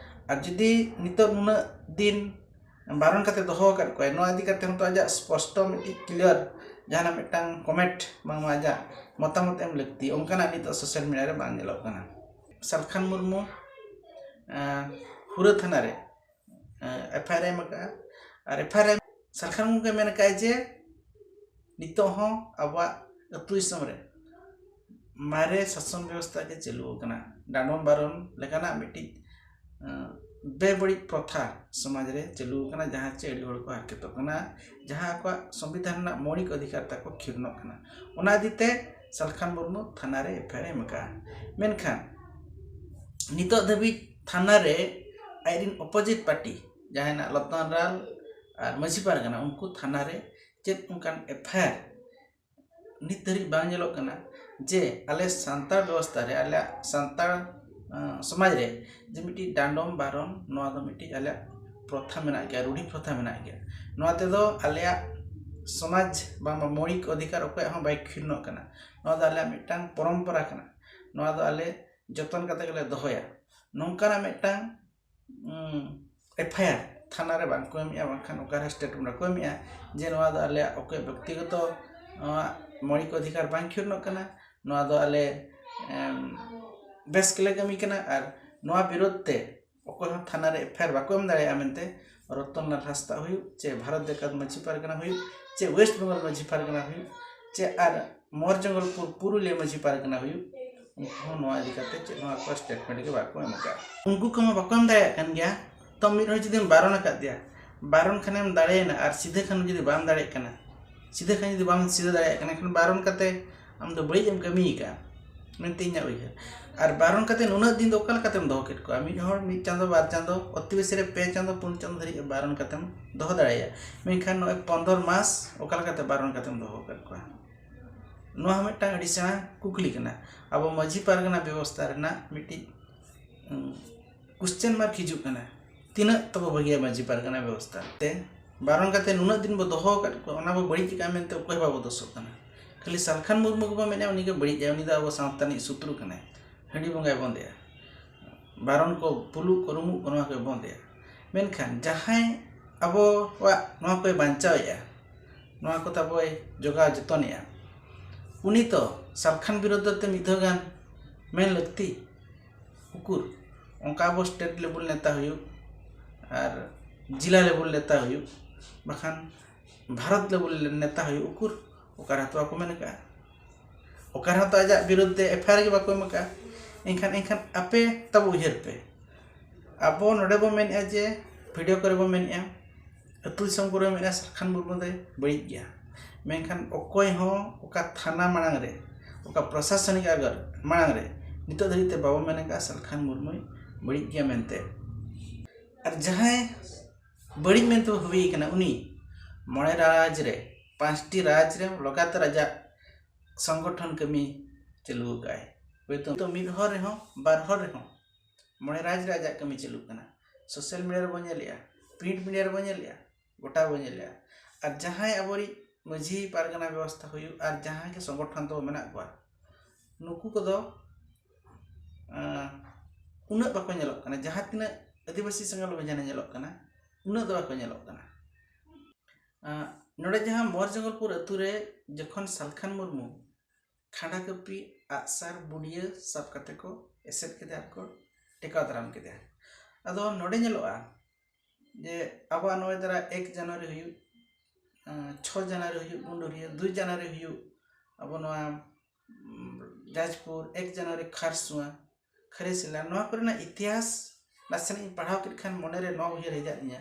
ᱟᱨ ᱡᱩᱫᱤ ᱱᱤᱛᱚᱜ ᱱᱩᱱᱟᱹᱜ ᱫᱤᱱ ᱵᱟᱨᱚᱱ ᱠᱟᱛᱮ ᱫᱚᱦᱚ ᱟᱠᱟᱫ ᱠᱚᱣᱟᱭ, ᱱᱚᱣᱟ ᱤᱫᱤ ᱠᱟᱛᱮ ᱦᱚᱸᱛᱚ ᱟᱡᱟᱜ ᱥᱯᱚᱥᱴᱚ ᱢᱤᱫᱴᱤᱡ ᱠᱞᱤᱭᱟᱨ ᱡᱟᱦᱟᱱᱟᱜ ᱢᱤᱫᱴᱟᱝ ᱠᱚᱢᱮᱱᱴ ᱵᱟᱝᱢᱟ ᱟᱡᱟᱜ ᱢᱚᱛᱟᱢᱚᱛ ᱮᱢ ᱞᱟᱹᱠᱛᱤ, ᱚᱱᱠᱟᱱᱟᱜ ᱱᱤᱛᱚᱜ ᱥᱳᱥᱟᱞ ᱢᱤᱰᱤᱭᱟ ᱨᱮ ᱵᱟᱝ ᱧᱮᱞᱚᱜ ᱠᱟᱱᱟ᱾ ᱥᱟᱞᱠᱷᱟᱱ ᱢᱩᱨᱢᱩ ᱟᱸ, ᱦᱩᱨᱟᱹ ᱛᱷᱟᱱᱟ ᱨᱮ ᱮᱯᱷ ᱟᱭ ᱟᱨ ᱮᱢ ᱟᱠᱟᱫᱼᱟ᱾ ᱟᱨ ᱮᱯᱷ ᱟᱭ ᱟᱨ ᱥᱟᱞᱠᱷᱟᱱ ᱢᱩᱨᱢᱩ ᱜᱮ ᱢᱮᱱ ᱟᱠᱟᱫᱼᱟᱭ ᱡᱮ ᱱᱤᱛᱚᱜ ᱦᱚᱸ ᱟᱵᱚᱣᱟᱜ ᱟᱹᱛᱩ ᱫᱤᱥᱚᱢ ᱨᱮ ᱢᱟᱨᱮ ᱥᱟᱥᱚᱱ ᱵᱮᱵᱚᱥᱛᱷᱟ ᱜᱮ ᱪᱟᱹᱞᱩ ᱟᱠᱟᱱᱟ᱾ ᱰᱟᱸᱰᱚᱢ ᱵᱟᱨᱚᱱ ᱞᱮᱠᱟᱱᱟᱜ ᱢᱤᱫᱴᱤᱡ ᱟᱸ, ᱵᱮᱵᱟᱹᱲᱤᱡ ᱯᱨᱚᱛᱷᱟ ᱥᱚᱢᱟᱡᱽ ᱨᱮ ᱪᱟᱹᱞᱩ ᱟᱠᱟᱱᱟ, ᱡᱟᱦᱟᱸ ᱪᱮ ᱟᱹᱰᱤ ᱦᱚᱲ ᱠᱚ ᱦᱟᱨᱠᱮᱛᱚᱜ ᱠᱟᱱᱟ, ᱡᱟᱦᱟᱸ ᱟᱠᱚᱣᱟᱜ ᱥᱚᱝᱵᱤᱫᱷᱟᱱ ᱨᱮᱱᱟᱜ ᱢᱳᱣᱞᱤᱠ ᱚᱫᱷᱤᱠᱟᱨ ᱛᱟᱠᱚ ᱠᱷᱤᱨᱱᱚᱜ ᱠᱟᱱᱟ᱾ ᱚᱱᱟ ᱤᱫᱤ ᱛᱮ ᱥᱟᱞᱠᱷᱟᱱ ᱢᱩᱨᱢᱩ ᱛᱷᱟᱱᱟ ᱨᱮ ᱮᱯᱷ ᱟᱭ ᱟᱨ ᱮ ᱮᱢ ᱟᱠᱟᱫᱼᱟ᱾ ᱢᱮᱱᱠᱷᱟᱱ ᱱᱤᱛᱚᱜ ᱫᱷᱟᱹᱵᱤᱡ ᱛᱷᱟᱱᱟ ᱨᱮ ᱟᱡ ᱨᱮᱱ ᱚᱯᱳᱡᱤᱴ ᱯᱟᱨᱴᱤ ᱡᱟᱦᱟᱸᱭ ᱱᱟᱜ ᱞᱚᱛᱱᱚ ᱞᱟᱞ ᱟᱨ ᱢᱟᱹᱡᱷᱤ ᱯᱟᱨᱜᱟᱱᱟ, ᱩᱱᱠᱩ ᱛᱷᱟᱱᱟ ᱨᱮ ᱪᱮᱫ ᱚᱱᱠᱟᱱ ᱮᱯᱷ ᱟᱭ ᱟᱨ ᱱᱤᱛ ᱫᱷᱟᱹᱨᱤᱡ ᱵᱟᱝ ᱧᱮᱞᱚᱜ ᱠᱟᱱᱟ ᱡᱮ ᱟᱞᱮ ᱥᱟᱱᱛᱟᱲ ᱵᱮᱵᱚᱥᱛᱷᱟ ᱨᱮ, ᱟᱞᱮᱭᱟᱜ ᱥᱟᱱᱛᱟᱲ, ᱟᱸ, ᱥᱚᱢᱟᱡᱽ ᱨᱮ ᱡᱮ ᱢᱤᱫᱴᱤᱡ ᱰᱟᱸᱰᱚᱢ ᱵᱟᱨᱚᱱ, ᱱᱚᱣᱟ ᱫᱚ ᱢᱤᱫᱴᱤᱡ ᱟᱞᱮᱭᱟᱜ ᱯᱨᱚᱛᱷᱟ ᱢᱮᱱᱟᱜ ᱜᱮᱭᱟ, ᱨᱩᱰᱷᱤ ᱯᱨᱚᱛᱷᱟ ᱢᱮᱱᱟᱜ ᱜᱮᱭᱟ᱾ ᱱᱚᱣᱟ ᱛᱮᱫᱚ ᱟᱞᱮᱭᱟᱜ ᱥᱚᱢᱟᱡᱽ ᱵᱟᱝᱢᱟ ᱢᱳᱣᱞᱤᱠ ᱚᱫᱷᱤᱠᱟᱨ ᱚᱠᱚᱭᱟᱜ ᱦᱚᱸ ᱵᱟᱭ ᱠᱷᱤᱱᱱᱚᱜ ᱠᱟᱱᱟ᱾ ᱱᱚᱣᱟ ᱫᱚ ᱟᱞᱮᱭᱟᱜ ᱢᱤᱫᱴᱟᱝ ᱯᱚᱨᱚᱢᱯᱚᱨᱟ ᱠᱟᱱᱟ᱾ ᱱᱚᱣᱟ ᱫᱚ ᱟᱞᱮ ᱡᱚᱛᱚᱱ ᱠᱟᱛᱮ ᱜᱮᱞᱮ ᱫᱚᱦᱚᱭᱟ, ᱱᱚᱝᱠᱟᱱᱟᱜ ᱢᱤᱫᱴᱟᱝ ᱮᱯᱷ ᱟᱭ ᱟᱨ ᱛᱷᱟᱱᱟ ᱨᱮ ᱵᱟᱝ ᱠᱚ ᱮᱢᱮᱜᱼᱟ, ᱵᱟᱝᱠᱷᱟᱱ ᱚᱠᱟᱨᱮ ᱥᱴᱮᱴᱢᱮᱱᱴ ᱠᱚ ᱮᱢᱮᱜᱼᱟ ᱡᱮ ᱱᱚᱣᱟ ᱫᱚ ᱟᱞᱮᱭᱟᱜ ᱚᱠᱚᱭ ᱵᱮᱠᱛᱤᱜᱚᱛᱚ ᱱᱚᱣᱟ ᱢᱳᱣᱞᱤᱠ ᱚᱫᱷᱤᱠᱟᱨ ᱵᱟᱝ ᱠᱷᱤᱭᱟᱹᱱᱚᱜ ᱠᱟᱱᱟ, ᱱᱚᱣᱟ ᱫᱚ ᱟᱞᱮ ᱮᱢ, ᱵᱮᱥ ᱜᱮᱞᱮ ᱠᱟᱹᱢᱤ ᱠᱟᱱᱟ᱾ ᱟᱨ ᱱᱚᱣᱟ ᱵᱤᱨᱳᱫᱷ ᱛᱮ ᱚᱠᱚᱭ ᱦᱚᱸ ᱛᱷᱟᱱᱟ ᱨᱮ ᱮᱯᱷ ᱟᱭ ᱟᱨ ᱵᱟᱠᱚ ᱮᱢ ᱫᱟᱲᱮᱭᱟᱜᱼᱟ ᱢᱮᱱᱛᱮ ᱨᱚᱛᱚᱱᱞᱟᱞ ᱦᱟᱸᱥᱫᱟ ᱦᱩᱭᱩᱜ, ᱪᱮ ᱵᱷᱟᱨᱚᱛ ᱡᱟᱠᱟᱛ ᱢᱟᱹᱡᱷᱤ ᱯᱟᱨᱜᱟᱱᱟ ᱦᱩᱭᱩᱜ, ᱪᱮ ᱳᱭᱮᱥᱴ ᱵᱮᱝᱜᱚᱞ ᱢᱟᱹᱡᱷᱤ ᱯᱟᱨᱜᱟᱱᱟ ᱦᱩᱭᱩᱜ, ᱪᱮ ᱟᱨ ᱢᱚᱨ ᱡᱚᱝᱜᱚᱞᱯᱩᱨ ᱯᱩᱨᱩᱞᱤᱭᱟᱹ ᱢᱟᱹᱡᱷᱤ ᱯᱟᱨᱜᱟᱱᱟ ᱦᱩᱭᱩᱜ, ᱩᱱᱠᱩ ᱦᱚᱸ ᱱᱚᱣᱟ ᱤᱫᱤ ᱠᱟᱛᱮ ᱪᱮᱫ ᱦᱚᱸ ᱟᱠᱚ ᱥᱴᱮᱴᱢᱮᱱᱴ ᱜᱮ ᱵᱟᱠᱚ ᱮᱢ ᱟᱠᱟᱫᱼᱟ᱾ ᱩᱱᱠᱩ ᱠᱚᱢᱟ ᱵᱟᱠᱚ ᱮᱢ ᱫᱟᱲᱮᱭᱟᱜ ᱠᱟᱱ ᱜᱮᱭᱟ᱾ ᱛᱚ ᱢᱤᱫ ᱦᱚᱲ ᱡᱩᱫᱤᱢ ᱵᱟᱨᱚᱱ ᱟᱠᱟᱫᱮᱭᱟ, ᱵᱟᱨᱚᱱ ᱠᱷᱟᱱᱮᱢ ᱫᱟᱲᱮᱭᱮᱱᱟ, ᱟᱨ ᱥᱤᱫᱷᱟᱹ ᱠᱷᱟᱱ ᱡᱩᱫᱤ ᱵᱟᱢ ᱫᱟᱲᱮᱭᱟᱜ ᱠᱟᱱᱟ, ᱥᱤᱫᱷᱟᱹ ᱠᱷᱟᱱ ᱡᱩᱫᱤ ᱵᱟᱢ ᱥᱤᱫᱷᱟᱹ ᱫᱟᱲᱮᱭᱟᱜ ᱠᱟᱱᱟ, ᱮᱱᱠᱷᱟᱱ ᱵᱟᱨᱚᱱ ᱠᱟᱛᱮ ᱟᱢ ᱫᱚ ᱵᱟᱹᱲᱤᱡ ᱮᱢ ᱠᱟᱹᱢᱤ ᱟᱠᱟᱫᱼᱟ ᱢᱮᱱᱛᱮ ᱤᱧᱟᱹᱜ ᱩᱭᱦᱟᱹᱨ᱾ ᱟᱨ ᱵᱟᱨᱚᱱ ᱠᱟᱛᱮ ᱱᱩᱱᱟᱹᱜ ᱫᱤᱱ ᱫᱚ ᱚᱠᱟ ᱞᱮᱠᱟᱛᱮᱢ ᱫᱚᱦᱚ ᱠᱮᱫ ᱠᱚᱣᱟ? ᱢᱤᱫ ᱦᱚᱲ ᱢᱤᱫ ᱪᱟᱸᱫᱚ, ᱵᱟᱨ ᱪᱟᱸᱫᱚ, ᱚᱛᱤ ᱵᱮᱥᱤ ᱨᱮ ᱯᱮ ᱪᱟᱸᱫᱚ, ᱯᱩᱱ ᱪᱟᱸᱫᱚ ᱫᱷᱟᱹᱨᱤᱡ ᱵᱟᱨᱚᱱ ᱠᱟᱛᱮᱢ ᱫᱚᱦᱚ ᱫᱟᱲᱮᱭᱟᱭᱟ, ᱢᱮᱱᱠᱷᱟᱱ ᱱᱚᱜᱼᱚᱭ ᱯᱚᱱᱫᱚᱨ ᱢᱟᱥ ᱚᱠᱟ ᱞᱮᱠᱟᱛᱮ ᱵᱟᱨᱚᱱ ᱠᱟᱛᱮᱢ ᱫᱚᱦᱚ ᱟᱠᱟᱫ ᱠᱚᱣᱟ? ᱱᱚᱣᱟ ᱦᱚᱸ ᱢᱤᱫᱴᱟᱝ ᱟᱹᱰᱤ ᱥᱮᱬᱟ ᱠᱩᱠᱞᱤ ᱠᱟᱱᱟ᱾ ᱟᱵᱚ ᱢᱟᱹᱡᱷᱤ ᱯᱟᱨᱜᱟᱱᱟ ᱵᱮᱵᱚᱥᱛᱷᱟ ᱨᱮᱱᱟᱜ ᱢᱤᱫᱴᱤᱡ ᱠᱚᱥᱪᱮᱱ ᱢᱟᱨᱠ ᱦᱤᱡᱩᱜ ᱠᱟᱱᱟ, ᱛᱤᱱᱟᱹᱜ ᱛᱟᱵᱚ ᱵᱷᱟᱹᱜᱤᱭᱟ ᱢᱟᱹᱡᱷᱤ ᱯᱟᱨᱜᱟᱱᱟ ᱵᱮᱵᱚᱥᱛᱷᱟ? ᱛᱮ ᱵᱟᱨᱚᱱ ᱠᱟᱛᱮ ᱱᱩᱱᱟᱹᱜ ᱫᱤᱱ ᱵᱚ ᱫᱚᱦᱚ ᱟᱠᱟᱫ ᱠᱚᱣᱟ, ᱚᱱᱟ ᱵᱚ ᱵᱟᱹᱲᱤᱡ ᱟᱠᱟᱫᱼᱟ ᱢᱮᱱᱛᱮ ᱚᱠᱚᱭ ᱦᱚᱸ ᱵᱟᱵᱚ ᱫᱳᱥᱚᱜ ᱠᱟᱱᱟ᱾ ᱠᱷᱟᱹᱞᱤ ᱥᱟᱞᱠᱷᱟᱱ ᱢᱩᱨᱢᱩ ᱜᱮᱵᱚ ᱢᱮᱱᱮᱫᱼᱟ ᱩᱱᱤ ᱜᱮ ᱵᱟᱹᱲᱤᱡ ᱟᱭ, ᱩᱱᱤ ᱫᱚ ᱟᱵᱚ ᱥᱟᱶᱛᱟ ᱨᱤᱱᱤᱡ ᱥᱩᱛᱨᱩ ᱠᱟᱱᱟᱭ, ᱦᱟᱺᱰᱤ ᱵᱚᱸᱜᱟᱭ ᱵᱚᱸᱫᱮᱜᱼᱟ, ᱵᱟᱨᱚᱱ ᱠᱚ, ᱯᱩᱞᱩᱜ ᱠᱚ, ᱨᱩᱢᱩᱜ ᱠᱚ, ᱱᱚᱣᱟ ᱠᱚᱭ ᱵᱚᱸᱫᱮᱜᱼᱟ᱾ ᱢᱮᱱᱠᱷᱟᱱ ᱡᱟᱦᱟᱸᱭ ᱟᱵᱚᱣᱟᱜ ᱱᱚᱣᱟ ᱠᱚᱭ ᱵᱟᱧᱪᱟᱣᱮᱫᱼᱟ, ᱱᱚᱣᱟ ᱠᱚ ᱛᱟᱵᱚᱭ ᱡᱚᱜᱟᱣ ᱡᱚᱛᱚᱱᱮᱫᱼᱟ, ᱩᱱᱤ ᱛᱚ ᱥᱟᱞᱠᱷᱟᱱ ᱵᱤᱨᱩᱫᱽᱫᱷᱚ ᱛᱮ ᱢᱤᱫ ᱫᱷᱟᱣ ᱜᱟᱱ ᱢᱮᱱ ᱞᱟᱹᱠᱛᱤ᱾ ᱩᱠᱩᱨ ᱚᱱᱠᱟ ᱟᱵᱚ ᱥᱴᱮᱴ ᱞᱮᱵᱮᱞ ᱱᱮᱛᱟ ᱦᱩᱭᱩᱜ ᱟᱨ ᱡᱮᱞᱟ ᱞᱮᱵᱮᱞ ᱱᱮᱛᱟ ᱦᱩᱭᱩᱜ, ᱵᱟᱠᱷᱟᱱ ᱵᱷᱟᱨᱚᱛ ᱞᱮᱵᱮᱞ ᱱᱮᱛᱟ ᱦᱩᱭᱩᱜ, ᱩᱠᱩᱨ ᱚᱠᱟ ᱨᱮᱦᱚᱸ ᱛᱚ ᱵᱟᱠᱚ ᱢᱮᱱ ᱟᱠᱟᱫᱼᱟ, ᱚᱠᱟ ᱨᱮᱦᱚᱸ ᱛᱚ ᱟᱡᱟᱜ ᱵᱤᱨᱩᱫᱽ ᱛᱮ ᱮᱯᱷ ᱟᱭ ᱟᱨ ᱜᱮ ᱵᱟᱠᱚ ᱮᱢ ᱟᱠᱟᱫᱼᱟ᱾ ᱮᱱᱠᱷᱟᱱ, ᱮᱱᱠᱷᱟᱱ ᱟᱯᱮ ᱛᱟᱵᱚ ᱩᱭᱦᱟᱹᱨ ᱯᱮ, ᱟᱵᱚ ᱱᱚᱰᱮ ᱵᱚ ᱢᱮᱱᱮᱫᱼᱟ ᱡᱮ ᱵᱷᱤᱰᱤᱭᱳ ᱠᱚᱨᱮ ᱵᱚ ᱢᱮᱱᱮᱫᱼᱟ, ᱟᱹᱛᱩ ᱫᱤᱥᱚᱢ ᱠᱚᱨᱮ ᱵᱚ ᱢᱮᱱᱮᱫᱼᱟ ᱥᱟᱞᱠᱷᱟᱱ ᱢᱩᱨᱢᱩ ᱫᱚᱭ ᱵᱟᱹᱲᱤᱡ ᱜᱮᱭᱟ, ᱢᱮᱱᱠᱷᱟᱱ ᱚᱠᱚᱭ ᱦᱚᱸ ᱚᱠᱟ ᱛᱷᱟᱱᱟ ᱢᱟᱲᱟᱝ ᱨᱮ, ᱚᱠᱟ ᱯᱨᱚᱥᱟᱥᱚᱱᱤᱠ ᱟᱜᱟᱨ ᱢᱟᱲᱟᱝ ᱨᱮ ᱱᱤᱛᱚᱜ ᱫᱷᱟᱹᱨᱤᱡ ᱛᱮ ᱵᱟᱵᱚ ᱢᱮᱱ ᱟᱠᱟᱫᱼᱟ ᱥᱟᱞᱠᱷᱟᱱ ᱢᱩᱨᱢᱩᱭ ᱵᱟᱹᱲᱤᱡ ᱜᱮᱭᱟ ᱢᱮᱱᱛᱮ᱾ ᱟᱨ ᱡᱟᱦᱟᱸᱭ ᱵᱟᱹᱲᱤᱡ ᱢᱮᱱᱛᱮ ᱦᱩᱭ ᱟᱠᱟᱱᱟ ᱩᱱᱤ ᱢᱚᱬᱮ ᱨᱟᱡᱽ ᱨᱮ, ᱯᱟᱸᱪᱴᱤ ᱨᱟᱡᱽ ᱨᱮ ᱞᱟᱜᱟᱛᱟᱨ ᱟᱡᱟᱜ ᱥᱚᱝᱜᱚᱴᱷᱚᱱ ᱠᱟᱹᱢᱤ ᱪᱟᱹᱞᱩ ᱟᱠᱟᱫᱼᱟᱭ᱾ ᱦᱳᱭᱛᱳ ᱱᱤᱛᱚᱜ ᱢᱤᱫ ᱦᱚᱨ ᱨᱮᱦᱚᱸ, ᱵᱟᱨ ᱦᱚᱨ ᱨᱮᱦᱚᱸ ᱢᱚᱬᱮ ᱨᱟᱡᱽ ᱨᱮ ᱟᱡᱟᱜ ᱠᱟᱹᱢᱤ ᱪᱟᱹᱞᱩᱜ ᱠᱟᱱᱟ᱾ ᱥᱳᱥᱟᱞ ᱢᱤᱰᱤᱭᱟ ᱨᱮᱵᱚᱱ ᱧᱮᱞᱮᱜᱼᱟ, ᱯᱨᱤᱱᱴ ᱢᱤᱰᱤᱭᱟ ᱨᱮᱵᱚᱱ ᱧᱮᱞᱮᱜᱼᱟ, ᱜᱚᱴᱟ ᱵᱚᱱ ᱧᱮᱞᱮᱜᱼᱟ᱾ ᱟᱨ ᱡᱟᱦᱟᱸᱭ ᱟᱵᱚᱨᱤᱡ ᱢᱟᱹᱡᱷᱤ ᱯᱟᱨᱜᱟᱱᱟ ᱵᱮᱵᱚᱥᱛᱷᱟ ᱦᱩᱭᱩᱜ ᱟᱨ ᱡᱟᱦᱟᱸᱭ ᱜᱮ ᱥᱚᱝᱜᱚᱴᱷᱚᱱ ᱛᱟᱵᱚ ᱢᱮᱱᱟᱜ ᱠᱚᱣᱟ, ᱱᱩᱠᱩ ᱠᱚᱫᱚ ᱟᱸ, ᱩᱱᱟᱹᱜ ᱵᱟᱠᱚ ᱧᱮᱞᱚᱜ ᱠᱟᱱᱟ᱾ ᱡᱟᱦᱟᱸ ᱛᱤᱱᱟᱹᱜ ᱟᱹᱫᱤᱵᱟᱹᱥᱤ ᱥᱮᱸᱜᱮᱞ ᱚᱵᱷᱤᱡᱟᱱᱮ ᱧᱮᱞᱚᱜ ᱠᱟᱱᱟ, ᱩᱱᱟᱹᱜ ᱫᱚ ᱵᱟᱠᱚ ᱧᱮᱞᱚᱜ ᱠᱟᱱᱟ᱾ ᱟᱸ, ᱱᱚᱰᱮ ᱡᱟᱦᱟᱸ ᱢᱚᱨ ᱡᱚᱝᱜᱚᱞᱯᱩᱨ ᱟᱹᱛᱩ ᱨᱮ ᱡᱚᱠᱷᱚᱱ ᱥᱟᱞᱠᱷᱟᱱ ᱢᱩᱨᱢᱩ ᱠᱷᱟᱸᱰᱟ ᱠᱟᱹᱯᱤ, ᱟᱜᱼᱥᱟᱨ, ᱵᱩᱰᱤᱭᱟᱹ ᱥᱟᱵ ᱠᱟᱛᱮ ᱠᱚ ᱮᱥᱮᱫ ᱠᱮᱫᱮᱭᱟ ᱟᱨ ᱠᱚ ᱴᱮᱠᱟᱣ ᱫᱟᱨᱟᱢ ᱠᱮᱫᱮᱭᱟ, ᱟᱫᱚ ᱱᱚᱰᱮ ᱧᱮᱞᱚᱜᱼᱟ ᱡᱮ ᱟᱵᱚᱣᱟᱜ ᱱᱚᱜᱼᱚᱭ ᱫᱟᱨᱟ ᱮᱠ ᱡᱟᱱᱩᱣᱟᱨᱤ ᱦᱩᱭᱩᱜ, ᱟᱸ, ᱪᱷᱚ ᱡᱟᱱᱩᱣᱟᱨᱤ ᱦᱩᱭᱩᱜ ᱜᱩᱸᱰᱩᱨᱤᱭᱟᱹ, ᱫᱩᱭ ᱡᱟᱱᱩᱣᱟᱨᱤ ᱦᱩᱭᱩᱜ ᱟᱵᱚ ᱱᱚᱣᱟ, ᱩᱢ, ᱡᱟᱡᱽᱯᱩᱨ, ᱮᱠ ᱡᱟᱱᱩᱣᱟᱨᱤ ᱠᱷᱟᱨᱥᱩᱣᱟ, ᱠᱷᱟᱹᱨᱟᱹᱭᱥᱤᱞᱟ, ᱱᱚᱣᱟ ᱠᱚᱨᱮᱱᱟᱜ ᱤᱛᱤᱦᱟᱥ ᱱᱟᱥᱮᱱᱟᱜ ᱤᱧ ᱯᱟᱲᱦᱟᱣ ᱠᱮᱫ ᱠᱷᱟᱱ ᱢᱚᱱᱮᱨᱮ ᱱᱚᱣᱟ ᱩᱭᱦᱟᱹᱨ ᱦᱮᱡ ᱟᱫ ᱞᱤᱧᱟ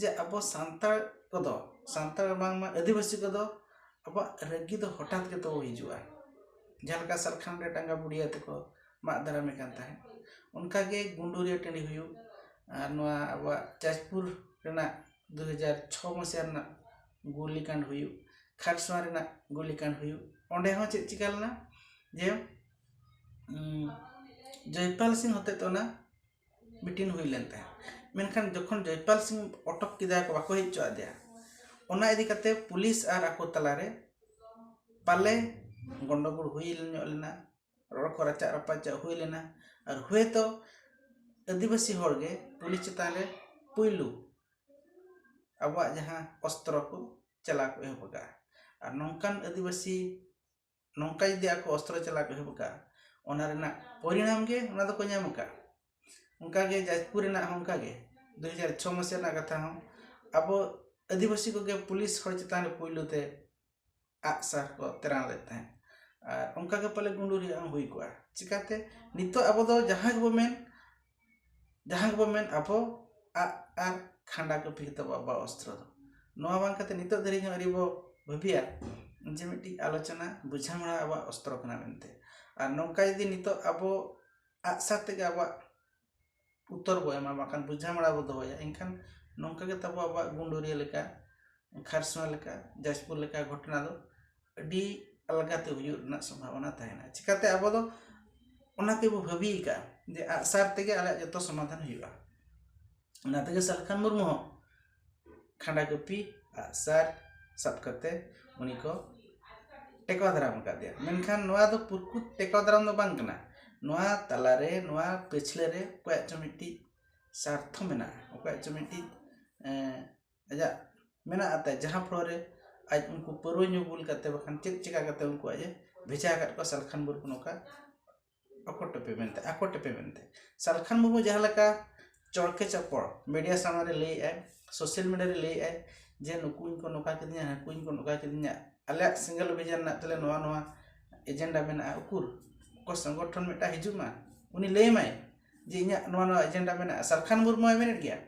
ᱡᱮ ᱟᱵᱚ ᱥᱟᱱᱛᱟᱲ ᱠᱚᱫᱚ, ᱥᱟᱱᱛᱟᱲ ᱵᱟᱝᱢᱟ ᱟᱹᱫᱤᱵᱟᱹᱥᱤ ᱠᱚᱫᱚ ᱟᱵᱚᱣᱟᱜ ᱨᱟᱹᱜᱤ ᱫᱚ ᱦᱚᱴᱟᱛ ᱜᱮ ᱛᱟᱵᱚ ᱦᱤᱡᱩᱜᱼᱟ᱾ ᱡᱟᱦᱟᱸ ᱞᱮᱠᱟ ᱥᱟᱞᱠᱷᱟᱱ ᱨᱮ ᱴᱟᱸᱜᱟ ᱵᱩᱰᱤᱭᱟᱹ ᱛᱮᱠᱚ ᱢᱟᱜ ᱫᱟᱨᱟᱢᱮ ᱠᱟᱱ ᱛᱟᱦᱮᱸᱫ, ᱚᱱᱠᱟᱜᱮ ᱜᱩᱸᱰᱩᱨᱤᱭᱟᱹ ᱴᱟᱺᱰᱤ ᱦᱩᱭᱩᱜ ᱟᱨ ᱱᱚᱣᱟ ᱟᱵᱚᱣᱟᱜ ᱡᱟᱡᱽᱯᱩᱨ ᱨᱮᱱᱟᱜ ᱫᱩ ᱦᱟᱡᱟᱨ ᱪᱷᱚ ᱢᱟᱹᱦᱤᱛ ᱨᱮᱱᱟᱜ ᱜᱩᱞᱤᱠᱟᱸᱰ ᱦᱩᱭᱩᱜ, ᱠᱷᱟᱨᱥᱚᱣᱟ ᱨᱮᱱᱟᱜ ᱜᱩᱞᱤᱠᱟᱸᱰ ᱦᱩᱭᱩᱜ, ᱚᱸᱰᱮ ᱦᱚᱸ ᱪᱮᱫ ᱪᱤᱠᱟ ᱞᱮᱱᱟ ᱡᱮ, ᱩᱸ, ᱡᱚᱭᱯᱟᱞ ᱥᱤᱝ ᱦᱚᱛᱮᱛᱮ ᱚᱱᱟ ᱢᱤᱴᱤᱝ ᱦᱩᱭ ᱞᱮᱱ ᱛᱟᱦᱮᱸᱫ᱾ ᱢᱮᱱᱠᱷᱟᱱ ᱡᱚᱠᱷᱚᱱ ᱡᱚᱭᱯᱟᱞ ᱥᱤᱝ ᱚᱴᱚᱠ ᱠᱮᱫᱮᱭᱟ ᱠᱚ, ᱵᱟᱠᱚ ᱦᱮᱡ ᱦᱚᱪᱚ ᱟᱫᱮᱭᱟ, ᱚᱱᱟ ᱤᱫᱤ ᱠᱟᱛᱮ ᱯᱩᱞᱤᱥ ᱟᱨ ᱟᱠᱚ ᱛᱟᱞᱟᱨᱮ ᱯᱟᱞᱮ ᱜᱚᱱᱰᱚᱜᱳᱲ ᱦᱩᱭ ᱧᱚᱜ ᱞᱮᱱᱟ, ᱨᱚᱲ ᱠᱚ ᱨᱟᱪᱟᱜ ᱨᱟᱯᱟᱪᱟᱜ ᱦᱩᱭ ᱞᱮᱱᱟ᱾ ᱟᱨ ᱦᱩᱭᱛᱚ ᱟᱹᱫᱤᱵᱟᱹᱥᱤ ᱦᱚᱲ ᱜᱮ ᱯᱩᱞᱤᱥ ᱪᱮᱛᱟᱱ ᱨᱮ ᱯᱩᱭᱞᱩ ᱟᱵᱚᱣᱟᱜ ᱡᱟᱦᱟᱸ ᱚᱥᱛᱨᱚ ᱠᱚ ᱪᱟᱞᱟᱣ ᱠᱚ ᱮᱦᱚᱵ ᱟᱠᱟᱫᱼᱟ᱾ ᱟᱨ ᱱᱚᱝᱠᱟᱱ ᱟᱹᱫᱤᱵᱟᱹᱥᱤ ᱱᱚᱝᱠᱟ ᱡᱩᱫᱤ ᱟᱠᱚ ᱚᱥᱛᱨᱚ ᱪᱟᱞᱟᱣ ᱠᱚ ᱮᱦᱚᱵ ᱟᱠᱟᱫᱼᱟ, ᱚᱱᱟ ᱨᱮᱱᱟᱜ ᱯᱚᱨᱤᱱᱟᱢ ᱜᱮ ᱚᱱᱟ ᱫᱚᱠᱚ ᱧᱟᱢ ᱟᱠᱟᱫᱼᱟ᱾ ᱚᱱᱠᱟᱜᱮ ᱡᱟᱡᱽᱯᱩᱨ ᱨᱮᱱᱟᱜ ᱦᱚᱸ ᱚᱱᱠᱟᱜᱮ ᱫᱩ ᱦᱟᱡᱟᱨ ᱪᱷᱚ ᱢᱟᱹᱦᱤᱛ ᱨᱮᱱᱟᱜ ᱠᱟᱛᱷᱟ ᱦᱚᱸ ᱟᱵᱚ ᱟᱹᱫᱤᱵᱟᱹᱥᱤ ᱠᱚᱜᱮ ᱯᱩᱞᱤᱥ ᱦᱚᱲ ᱪᱮᱛᱟᱱ ᱨᱮ ᱯᱩᱭᱞᱩ ᱛᱮ ᱟᱜᱼᱥᱟᱨ ᱠᱚ ᱛᱮᱨᱟᱝ ᱞᱮᱫ ᱛᱟᱦᱮᱸᱫ᱾ ᱟᱨ ᱚᱱᱠᱟᱜᱮ ᱯᱟᱞᱮ ᱜᱩᱸᱰᱩᱨᱤᱭᱟᱹ ᱦᱚᱸ ᱦᱩᱭ ᱠᱚᱜᱼᱟ᱾ ᱪᱤᱠᱟᱹᱛᱮ ᱱᱤᱛᱚᱜ ᱟᱵᱚ ᱫᱚ ᱡᱟᱦᱟᱸ ᱜᱮᱵᱚ ᱢᱮᱱ, ᱡᱟᱦᱟᱸ ᱜᱮᱵᱚ ᱢᱮᱱ, ᱟᱵᱚ ᱟᱜ ᱟᱨ ᱠᱷᱟᱸᱰᱟ ᱠᱟᱹᱯᱤ ᱜᱮᱛᱟ ᱵᱚ ᱟᱵᱚᱣᱟᱜ ᱚᱥᱛᱨᱚ ᱫᱚ᱾ ᱱᱚᱣᱟ ᱵᱟᱝ ᱠᱟᱛᱮ ᱱᱤᱛᱚᱜ ᱫᱷᱟᱹᱨᱤᱡ ᱦᱚᱸ ᱟᱹᱣᱨᱤ ᱵᱚ ᱵᱷᱟᱹᱵᱤᱭᱟ ᱡᱮ ᱢᱤᱫᱴᱤᱡ ᱟᱞᱳᱪᱚᱱᱟ ᱵᱩᱡᱷᱟᱹᱣ ᱵᱟᱲᱟ ᱟᱵᱚᱣᱟᱜ ᱚᱥᱛᱨᱚ ᱠᱟᱱᱟ ᱢᱮᱱᱛᱮ᱾ ᱟᱨ ᱱᱚᱝᱠᱟ ᱡᱩᱫᱤ ᱱᱤᱛᱚᱜ ᱟᱵᱚ ᱟᱜᱼᱥᱟᱨ ᱛᱮᱜᱮ ᱟᱵᱚᱣᱟᱜ ᱩᱛᱛᱚᱨ ᱵᱚ ᱮᱢᱟ, ᱵᱟᱝᱠᱷᱟᱱ ᱵᱩᱡᱷᱟᱹᱣ ᱵᱟᱲᱟ ᱵᱚ ᱫᱚᱦᱚᱭᱟ, ᱮᱱᱠᱷᱟᱱ ᱱᱚᱝᱠᱟ ᱜᱮ ᱛᱟᱵᱚ ᱟᱵᱚᱣᱟᱜ ᱜᱩᱸᱰᱩᱨᱤᱭᱟᱹ ᱞᱮᱠᱟ, ᱠᱷᱟᱨᱥᱚᱣᱟ ᱞᱮᱠᱟ, ᱡᱟᱡᱽᱯᱩᱨ ᱞᱮᱠᱟ ᱜᱷᱚᱴᱚᱱᱟ ᱫᱚ ᱟᱹᱰᱤ ᱟᱞᱜᱟᱛᱮ ᱦᱩᱭᱩᱜ ᱨᱮᱱᱟᱜ ᱥᱚᱢᱵᱷᱟᱵᱚᱱᱟ ᱛᱟᱦᱮᱱᱟ᱾ ᱪᱤᱠᱟᱹᱛᱮ ᱟᱵᱚ ᱫᱚ ᱚᱱᱟ ᱜᱮᱵᱚ ᱵᱷᱟᱹᱵᱤ ᱟᱠᱟᱫᱼᱟ ᱡᱮ ᱟᱜᱼᱥᱟᱨ ᱛᱮᱜᱮ ᱟᱞᱮᱭᱟᱜ ᱡᱚᱛᱚ ᱥᱚᱢᱟᱫᱷᱟᱱ ᱦᱩᱭᱩᱜᱼᱟ᱾ ᱚᱱᱟ ᱛᱮᱜᱮ ᱥᱟᱞᱠᱷᱟᱱ ᱢᱩᱨᱢᱩ ᱦᱚᱸ ᱠᱷᱟᱸᱰᱟ ᱠᱟᱹᱯᱤ, ᱟᱜᱼᱥᱟᱨ ᱥᱟᱵ ᱠᱟᱛᱮ ᱩᱱᱤ ᱠᱚ ᱴᱮᱠᱟᱣ ᱫᱟᱨᱟᱢ ᱟᱠᱟᱫᱮᱭᱟ᱾ ᱢᱮᱱᱠᱷᱟᱱ ᱱᱚᱣᱟ ᱫᱚ ᱯᱩᱨᱠᱩᱛ ᱴᱮᱠᱟᱣ ᱫᱟᱨᱟᱢ ᱫᱚ ᱵᱟᱝ ᱠᱟᱱᱟ᱾ ᱱᱚᱣᱟ ᱛᱟᱞᱟᱨᱮ, ᱱᱚᱣᱟ ᱯᱟᱹᱪᱷᱞᱟᱹ ᱨᱮ ᱚᱠᱚᱭᱟᱜ ᱪᱚ ᱢᱤᱫᱴᱤᱡ ᱥᱟᱨᱛᱷᱚ ᱢᱮᱱᱟᱜᱼᱟ, ᱚᱠᱚᱭᱟᱜ ᱪᱚ ᱢᱤᱫᱴᱤᱡ ᱮᱸ, ᱟᱡᱟᱜ ᱢᱮᱱᱟᱜ ᱛᱟᱭ, ᱡᱟᱦᱟᱸ ᱯᱷᱚᱞᱚ ᱨᱮ ᱟᱡ ᱩᱱᱠᱩ ᱯᱟᱹᱨᱣᱟᱹ ᱧᱩ ᱵᱩᱞ ᱠᱟᱛᱮ ᱵᱟᱠᱷᱟᱱ ᱪᱮᱫ ᱪᱮᱠᱟ ᱠᱟᱛᱮ ᱩᱱᱠᱩ ᱟᱡ ᱮ ᱵᱷᱮᱡᱟ ᱟᱠᱟᱫ ᱠᱚᱣᱟ ᱥᱟᱞᱠᱷᱟᱱ ᱢᱩᱨᱢᱩ ᱱᱚᱝᱠᱟ ᱟᱠᱚ ᱴᱮᱯᱮ ᱢᱮᱱᱛᱮ, ᱟᱠᱚ ᱴᱮᱯᱮ ᱢᱮᱱᱛᱮ᱾ ᱥᱟᱞᱠᱷᱟᱱ ᱢᱩᱨᱢᱩ ᱡᱟᱦᱟᱸ ᱞᱮᱠᱟ ᱪᱚᱲᱠᱮ ᱪᱟᱯᱚᱲ ᱢᱤᱰᱤᱭᱟ ᱥᱟᱢᱟᱝ ᱨᱮ ᱞᱟᱹᱭᱮᱫᱼᱟᱭ, ᱥᱳᱥᱟᱞ ᱢᱤᱰᱤᱭᱟ ᱨᱮ ᱞᱟᱹᱭᱮᱫᱼᱟᱭ ᱡᱮ ᱱᱩᱠᱩᱧ ᱠᱚ ᱱᱚᱝᱠᱟ ᱠᱤᱫᱤᱧᱟ, ᱦᱟᱹᱱᱠᱩᱧ ᱠᱚ ᱱᱚᱝᱠᱟ ᱠᱤᱫᱤᱧᱟ, ᱟᱞᱮᱭᱟᱜ ᱥᱮᱸᱜᱮᱞ ᱚᱵᱷᱤᱡᱟᱱ ᱨᱮᱱᱟᱜ ᱛᱟᱞᱮ ᱱᱚᱣᱟ ᱱᱚᱣᱟ ᱮᱡᱮᱱᱰᱟ ᱢᱮᱱᱟᱜᱼᱟ᱾ ᱩᱠᱩᱨ ᱚᱠᱚᱭ ᱥᱚᱝᱜᱚᱴᱷᱚᱱ ᱢᱤᱫᱴᱟᱝ ᱦᱤᱡᱩᱜ ᱢᱟ, ᱩᱱᱤ ᱞᱟᱹᱭ ᱢᱟᱭ ᱡᱮ ᱤᱧᱟᱹᱜ ᱱᱚᱣᱟ ᱱᱚᱣᱟ ᱮᱡᱮᱱᱰᱟ ᱢᱮᱱᱟᱜᱼᱟ᱾ ᱥᱟᱞᱠᱷᱟᱱ ᱢᱩᱨᱢᱩᱭ ᱢᱮᱱᱮᱫ ᱜᱮᱭᱟ,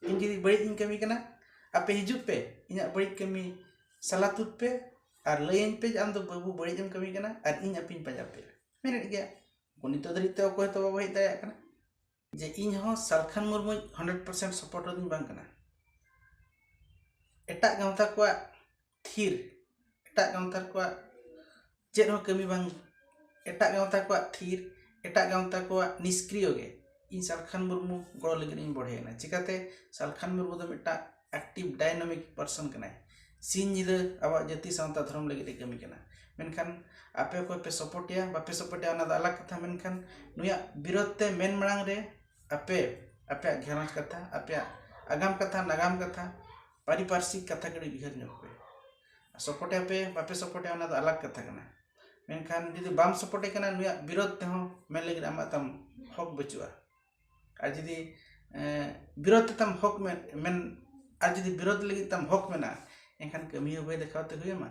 ᱤᱧ ᱡᱩᱫᱤ ᱵᱟᱹᱲᱤᱡ ᱤᱧ ᱠᱟᱹᱢᱤ ᱠᱟᱱᱟ, ᱟᱯᱮ ᱦᱤᱡᱩᱜ ᱯᱮ, ᱤᱧᱟᱹᱜ ᱵᱟᱹᱲᱤᱡ ᱠᱟᱹᱢᱤ ᱥᱟᱞᱟ ᱛᱩᱫ ᱯᱮ ᱟᱨ ᱞᱟᱹᱭᱟᱹᱧ ᱯᱮ ᱡᱮ ᱟᱢ ᱫᱚ ᱵᱟᱹᱵᱩ ᱵᱟᱹᱲᱤᱡ ᱮᱢ ᱠᱟᱹᱢᱤ ᱠᱟᱱᱟ ᱟᱨ ᱤᱧ ᱟᱯᱮᱧ ᱯᱟᱸᱡᱟ ᱯᱮᱭᱟ᱾ ᱢᱮᱱᱮᱫ ᱜᱮᱭᱟ, ᱱᱤᱛᱚᱜ ᱫᱷᱟᱹᱨᱤᱡ ᱛᱮ ᱚᱠᱚᱭ ᱦᱚᱸᱛᱚ ᱵᱟᱵᱚ ᱦᱮᱡ ᱫᱟᱲᱮᱭᱟᱜ ᱠᱟᱱᱟ᱾ ᱡᱮ ᱤᱧ ᱦᱚᱸ Salkhan Murmu hundred percent support ᱨᱮᱫᱚᱧ ᱵᱟᱝ ᱠᱟᱱᱟ᱾ ᱮᱴᱟᱜ ᱜᱟᱶᱛᱟ ᱠᱚᱣᱟᱜ ᱛᱷᱤᱨ, ᱮᱴᱟᱜ ᱜᱟᱶᱛᱟ ᱠᱚᱣᱟᱜ ᱪᱮᱫ ᱦᱚᱸ ᱠᱟᱹᱢᱤ ᱵᱟᱝ, ᱮᱴᱟᱜ ᱜᱟᱶᱛᱟ ᱠᱚᱣᱟᱜ ᱛᱷᱤᱨ, ᱮᱴᱟᱜ ᱜᱟᱶᱛᱟ ᱠᱚᱣᱟᱜ ᱱᱤᱥᱠᱨᱤᱭᱚ ᱜᱮ ᱤᱧ ᱥᱟᱞᱠᱷᱟᱱ ᱢᱩᱨᱢᱩ ᱜᱚᱲᱚ ᱞᱟᱹᱜᱤᱫ ᱤᱧ ᱵᱚᱲᱦᱮᱭᱮᱱᱟ᱾ ᱪᱤᱠᱟᱹᱛᱮ? ᱥᱟᱞᱠᱷᱟᱱ ᱢᱩᱨᱢᱩ ᱫᱚ ᱢᱤᱫᱴᱟᱝ ᱮᱠᱴᱤᱵᱷ ᱰᱟᱭᱱᱟᱢᱤᱠ ᱯᱟᱨᱥᱚᱱ ᱠᱟᱱᱟᱭ᱾ ᱥᱤᱧ ᱧᱤᱫᱟᱹ ᱟᱵᱚᱣᱟᱜ ᱡᱟᱹᱛᱤ ᱥᱟᱶᱛᱟ ᱫᱷᱚᱨᱚᱢ ᱞᱟᱹᱜᱤᱫ ᱮ ᱠᱟᱹᱢᱤ ᱠᱟᱱᱟ᱾ ᱢᱮᱱᱠᱷᱟᱱ ᱟᱯᱮ ᱚᱠᱚᱭ ᱯᱮ ᱥᱟᱯᱳᱨᱴᱮᱭᱟ, ᱵᱟᱯᱮ ᱥᱟᱯᱳᱨᱴᱮᱭᱟ, ᱚᱱᱟ ᱫᱚ ᱟᱞᱟᱜᱽ ᱠᱟᱛᱷᱟ᱾ ᱢᱮᱱᱠᱷᱟᱱ ᱱᱩᱭᱟᱜ ᱵᱤᱨᱳᱫᱷ ᱛᱮ ᱢᱮᱱ ᱢᱟᱲᱟᱝ ᱨᱮ ᱟᱯᱮ, ᱟᱯᱮᱭᱟᱜ ᱜᱷᱟᱨᱚᱸᱡᱽ ᱠᱟᱛᱷᱟ, ᱟᱯᱮᱭᱟᱜ ᱟᱜᱟᱢ ᱠᱟᱛᱷᱟ, ᱱᱟᱜᱟᱢ ᱠᱟᱛᱷᱟ, ᱯᱟᱨᱤᱯᱟᱨᱥᱤᱠ ᱠᱟᱛᱷᱟ ᱠᱟᱹᱴᱤᱡ ᱩᱭᱦᱟᱹᱨ ᱧᱚᱜ ᱯᱮ᱾ ᱥᱟᱯᱳᱨᱴᱮᱭᱟ ᱯᱮ, ᱵᱟᱯᱮ ᱥᱟᱯᱳᱨᱴᱮᱭᱟ, ᱚᱱᱟ ᱫᱚ ᱟᱞᱟᱜᱽ ᱠᱟᱛᱷᱟ ᱠᱟᱱᱟ᱾ ᱢᱮᱱᱠᱷᱟᱱ ᱡᱩᱫᱤ ᱵᱟᱢ ᱥᱟᱯᱳᱨᱴᱮ ᱠᱟᱱᱟ, ᱱᱩᱭᱟᱜ ᱵᱤᱨᱳᱫᱷ ᱛᱮᱦᱚᱸ ᱢᱮᱱ ᱞᱟᱹᱜᱤᱫ ᱟᱢᱟᱜ ᱛᱟᱢ ᱦᱚᱠ ᱵᱟᱹᱪᱩᱜᱼᱟ᱾ ᱟᱨ ᱡᱩᱫᱤ, ᱮᱸ, ᱵᱤᱨᱳᱫᱷ ᱛᱮ ᱛᱟᱢ ᱦᱚᱠ ᱢᱮᱱ, ᱢᱮᱱ, ᱟᱨ ᱡᱩᱫᱤ ᱵᱤᱨᱳᱫᱷ ᱞᱟᱹᱜᱤᱫ ᱛᱟᱢ ᱦᱚᱠ ᱢᱮᱱᱟᱜᱼᱟ, ᱮᱱᱠᱷᱟᱱ ᱠᱟᱹᱢᱤ ᱦᱚᱸ ᱵᱟᱹᱭ ᱫᱮᱠᱷᱟᱣ ᱛᱮ ᱦᱩᱭᱟᱢᱟ᱾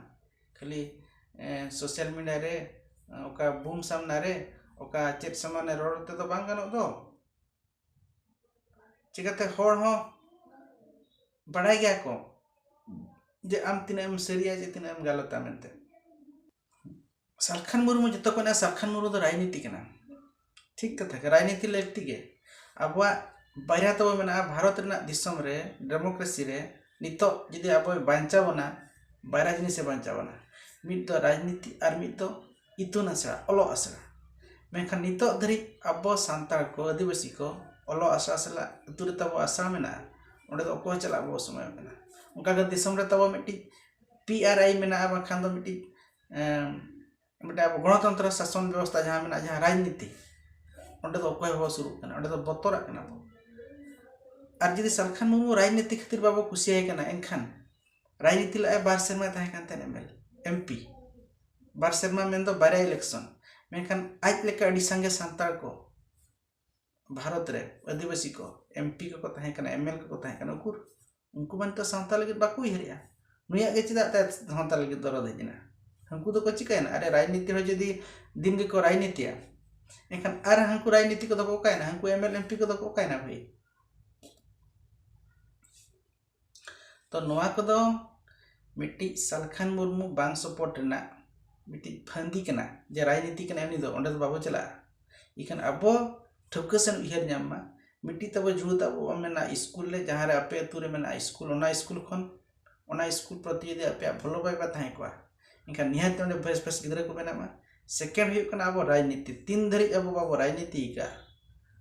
ᱠᱷᱟᱹᱞᱤ, ᱮᱸ, ᱥᱳᱥᱟᱞ ᱢᱤᱰᱤᱭᱟ ᱨᱮ, ᱚᱠᱟ ᱵᱩᱢ ᱥᱟᱢᱱᱟ ᱨᱮ, ᱚᱠᱟ ᱪᱮᱫ ᱥᱟᱢᱟᱱ ᱨᱮ ᱨᱚᱲ ᱛᱮᱫᱚ ᱵᱟᱝ ᱜᱟᱱᱚᱜ ᱫᱚ᱾ ᱪᱤᱠᱟᱹᱛᱮ ᱦᱚᱲ ᱦᱚᱸ ᱵᱟᱲᱟᱭ ᱜᱮᱭᱟ ᱠᱚ ᱡᱮ ᱟᱢ ᱛᱤᱱᱟᱹᱜ ᱮᱢ ᱥᱟᱹᱨᱤᱭᱟ ᱡᱮ ᱛᱤᱱᱟᱹᱜ ᱮᱢ ᱜᱟᱞᱚᱛᱟ ᱢᱮᱱᱛᱮ᱾ ᱥᱟᱞᱠᱷᱟᱱ ᱢᱩᱨᱢᱩ ᱡᱚᱛᱚ ᱠᱚ ᱢᱮᱱᱟ ᱥᱟᱞᱠᱷᱟᱱ ᱢᱩᱨᱢᱩ ᱫᱚ ᱨᱟᱡᱽᱱᱤᱛᱤ ᱠᱟᱱᱟ᱾ ᱴᱷᱤᱠ ᱠᱟᱛᱷᱟ ᱜᱮ, ᱨᱟᱡᱽᱱᱤᱛᱤ ᱞᱟᱹᱠᱛᱤ ᱜᱮ᱾ ᱟᱵᱚᱣᱟᱜ ᱵᱟᱨᱭᱟ ᱛᱟᱵᱚ ᱢᱮᱱᱟᱜᱼᱟ ᱵᱷᱟᱨᱚᱛ ᱨᱮᱱᱟᱜ ᱫᱤᱥᱚᱢ ᱨᱮ, ᱰᱮᱢᱳᱠᱨᱮᱥᱤ ᱨᱮ᱾ ᱱᱤᱛᱚᱜ ᱡᱩᱫᱤ ᱟᱵᱚᱭ ᱵᱟᱧᱪᱟᱣ ᱵᱚᱱᱟ, ᱵᱟᱨᱭᱟ ᱡᱤᱱᱤᱥᱮ ᱵᱟᱧᱪᱟᱣ ᱵᱚᱱᱟ, ᱢᱤᱫ ᱫᱚ ᱨᱟᱡᱽᱱᱤᱛᱤ ᱟᱨ ᱢᱤᱫ ᱫᱚ ᱤᱛᱩᱱ ᱟᱥᱲᱟ, ᱚᱞᱚᱜ ᱟᱥᱲᱟ᱾ ᱢᱮᱱᱠᱷᱟᱱ ᱱᱤᱛᱚᱜ ᱫᱷᱟᱹᱨᱤᱡ ᱟᱵᱚ ᱥᱟᱱᱛᱟᱲ ᱠᱚ, ᱟᱹᱫᱤᱵᱟᱹᱥᱤ ᱠᱚ ᱚᱞᱚᱜ ᱟᱥᱲᱟ ᱥᱟᱞᱟᱜ ᱟᱹᱛᱩ ᱨᱮ ᱛᱟᱵᱚ ᱟᱥᱲᱟ ᱢᱮᱱᱟᱜᱼᱟ, ᱚᱸᱰᱮ ᱫᱚ ᱚᱠᱚᱭ ᱪᱟᱞᱟᱜ ᱵᱟᱵᱚ ᱥᱚᱢᱚᱭᱚᱜ ᱠᱟᱱᱟ᱾ ᱚᱱᱠᱟᱜᱮ ᱫᱤᱥᱚᱢ ᱨᱮ ᱛᱟᱵᱚ ᱢᱤᱫᱴᱤᱡ ᱯᱤ ᱟᱨ ᱟᱭ ᱢᱮᱱᱟᱜᱼᱟ, ᱵᱟᱝᱠᱷᱟᱱ ᱫᱚ ᱢᱤᱫᱴᱤᱡ, ᱮᱢ, ᱢᱤᱫᱴᱟᱝ ᱟᱵᱚ ᱜᱚᱱᱚᱛᱚᱱᱛᱨᱚ ᱥᱟᱥᱚᱱ ᱵᱮᱵᱚᱥᱛᱷᱟ ᱡᱟᱦᱟᱸ ᱢᱮᱱᱟᱜᱼᱟ, ᱡᱟᱦᱟᱸ ᱨᱟᱡᱽᱱᱤᱛᱤ, ᱚᱸᱰᱮ ᱫᱚ ᱚᱠᱚᱭ ᱦᱚᱸ ᱵᱟᱵᱚ ᱥᱩᱨᱩᱜ ᱠᱟᱱᱟ, ᱚᱸᱰᱮ ᱫᱚ ᱵᱚᱛᱚᱨᱟᱜ ᱠᱟᱱᱟ ᱵᱚ᱾ ᱟᱨ ᱡᱩᱫᱤ ᱥᱟᱞᱠᱷᱟᱱ ᱢᱩᱨᱢᱩ ᱨᱟᱡᱽᱱᱤᱛᱤ ᱠᱷᱟᱹᱛᱤᱨ ᱵᱟᱵᱚ ᱠᱩᱥᱤᱭᱟᱭ ᱠᱟᱱᱟ, ᱮᱱᱠᱷᱟᱱ ᱨᱟᱡᱽᱱᱤᱛᱤ ᱞᱟᱜᱼᱟᱭ ᱵᱟᱨ ᱥᱮᱨᱢᱟᱭ ᱛᱟᱦᱮᱸ ᱠᱟᱱ ᱛᱟᱦᱮᱸᱫ M L A, M P, ᱵᱟᱨ ᱥᱮᱨᱢᱟ ᱢᱮᱱᱫᱚ ᱵᱟᱨᱭᱟ election, ᱢᱮᱱᱠᱷᱟᱱ ᱟᱡ ᱞᱮᱠᱟ ᱟᱹᱰᱤ ᱥᱟᱸᱜᱮ ᱥᱟᱱᱛᱟᱲ ᱠᱚ ᱵᱷᱟᱨᱚᱛ ᱨᱮ ᱟᱹᱫᱤᱵᱟᱹᱥᱤ ᱠᱚ ᱮᱢ ᱯᱤ ᱠᱚᱠᱚ ᱛᱟᱦᱮᱸ ᱠᱟᱱᱟ, ᱮᱢ ᱮᱞ ᱠᱚᱠᱚ ᱛᱟᱦᱮᱸ ᱠᱟᱱᱟ, ᱩᱠᱩᱨ? ᱩᱱᱠᱩ ᱢᱟ ᱱᱤᱛᱚᱜ ᱥᱟᱶᱛᱟ ᱞᱟᱹᱜᱤᱫ ᱵᱟᱠᱚ ᱩᱭᱦᱟᱹᱨᱮᱜᱼᱟ᱾ ᱱᱩᱭᱟᱜ ᱜᱮ ᱪᱮᱫᱟᱜ ᱛᱟᱭ ᱥᱟᱶᱛᱟ ᱞᱟᱹᱜᱤᱫ ᱫᱚᱨᱚᱫ ᱦᱮᱡ ᱮᱱᱟ? ᱩᱱᱠᱩ ᱫᱚᱠᱚ ᱪᱤᱠᱟᱹᱭᱮᱱᱟ? ᱟᱨᱮ, ᱨᱟᱡᱽᱱᱤᱛᱤ ᱦᱚᱸ ᱡᱩᱫᱤ ᱫᱤᱱ ᱜᱮᱠᱚ ᱨᱟᱡᱽᱱᱤᱛᱤᱭᱟ, ᱮᱱᱠᱷᱟᱱ ᱟᱨ ᱦᱟᱹᱱᱠᱩ ᱨᱟᱡᱽᱱᱤᱛᱤ ᱠᱚᱫᱚ ᱠᱚ ᱚᱠᱟᱭᱮᱱᱟ? ᱦᱟᱹᱱᱠᱩ ᱮᱢ ᱮᱞ ᱮᱢ ᱯᱤ ᱠᱚᱫᱚ ᱠᱚ ᱚᱠᱟᱭᱮᱱᱟ ᱵᱷᱟᱹᱭ? ᱛᱚ ᱱᱚᱣᱟ ᱠᱚᱫᱚ ᱢᱤᱫᱴᱤᱡ ᱥᱟᱞᱠᱷᱟᱱ ᱢᱩᱨᱢᱩ ᱵᱟᱝ support ᱨᱮᱱᱟᱜ ᱢᱤᱫᱴᱤᱡ ᱯᱷᱟᱹᱱᱫᱤ ᱠᱟᱱᱟ, ᱡᱮ ᱨᱟᱡᱽᱱᱤᱛᱤ ᱠᱟᱱᱟ ᱩᱱᱤ ᱫᱚ, ᱚᱸᱰᱮ ᱫᱚ ᱵᱟᱵᱚ ᱪᱟᱞᱟᱜᱼᱟ᱾ ᱤᱠᱷᱟᱹᱱ ᱟᱵᱚ ᱴᱷᱟᱹᱣᱠᱟᱹ ᱥᱮᱱ ᱩᱭᱦᱟᱹᱨ ᱧᱟᱢ ᱢᱟ, ᱢᱤᱫᱴᱤᱡ ᱛᱟᱵᱚ ᱡᱩᱲᱟᱹ ᱛᱟᱵᱚ ᱢᱮᱱᱟᱜᱼᱟ ᱥᱠᱩᱞ ᱨᱮ, ᱡᱟᱦᱟᱸ ᱨᱮ ᱟᱯᱮ ᱟᱹᱛᱩ ᱨᱮ ᱢᱮᱱᱟᱜᱼᱟ ᱥᱠᱩᱞ, ᱚᱱᱟ ᱥᱠᱩᱞ ᱠᱷᱚᱱ, ᱚᱱᱟ ᱥᱠᱩᱞ ᱯᱨᱚᱛᱤ ᱡᱩᱫᱤ ᱟᱯᱮᱭᱟᱜ ᱵᱷᱚᱞᱚ ᱵᱟᱭᱵᱟ ᱛᱟᱦᱮᱸ ᱠᱚᱜᱼᱟ, ᱮᱱᱠᱷᱟᱱ ᱱᱤᱦᱟᱹᱛ ᱚᱸᱰᱮ ᱵᱮᱥ ᱵᱮᱥ ᱜᱤᱫᱽᱨᱟᱹ ᱠᱚ ᱵᱮᱱᱟᱜ ᱢᱟ᱾ Second ᱦᱩᱭᱩᱜ ᱠᱟᱱᱟ ᱟᱵᱚ ᱨᱟᱡᱽᱱᱤᱛᱤ᱾ ᱛᱤᱱ ᱫᱷᱟᱹᱨᱤᱡ ᱟᱵᱚ ᱵᱟᱵᱚ ᱨᱟᱡᱽᱱᱤᱛᱤ ᱟᱠᱟᱫᱼᱟ,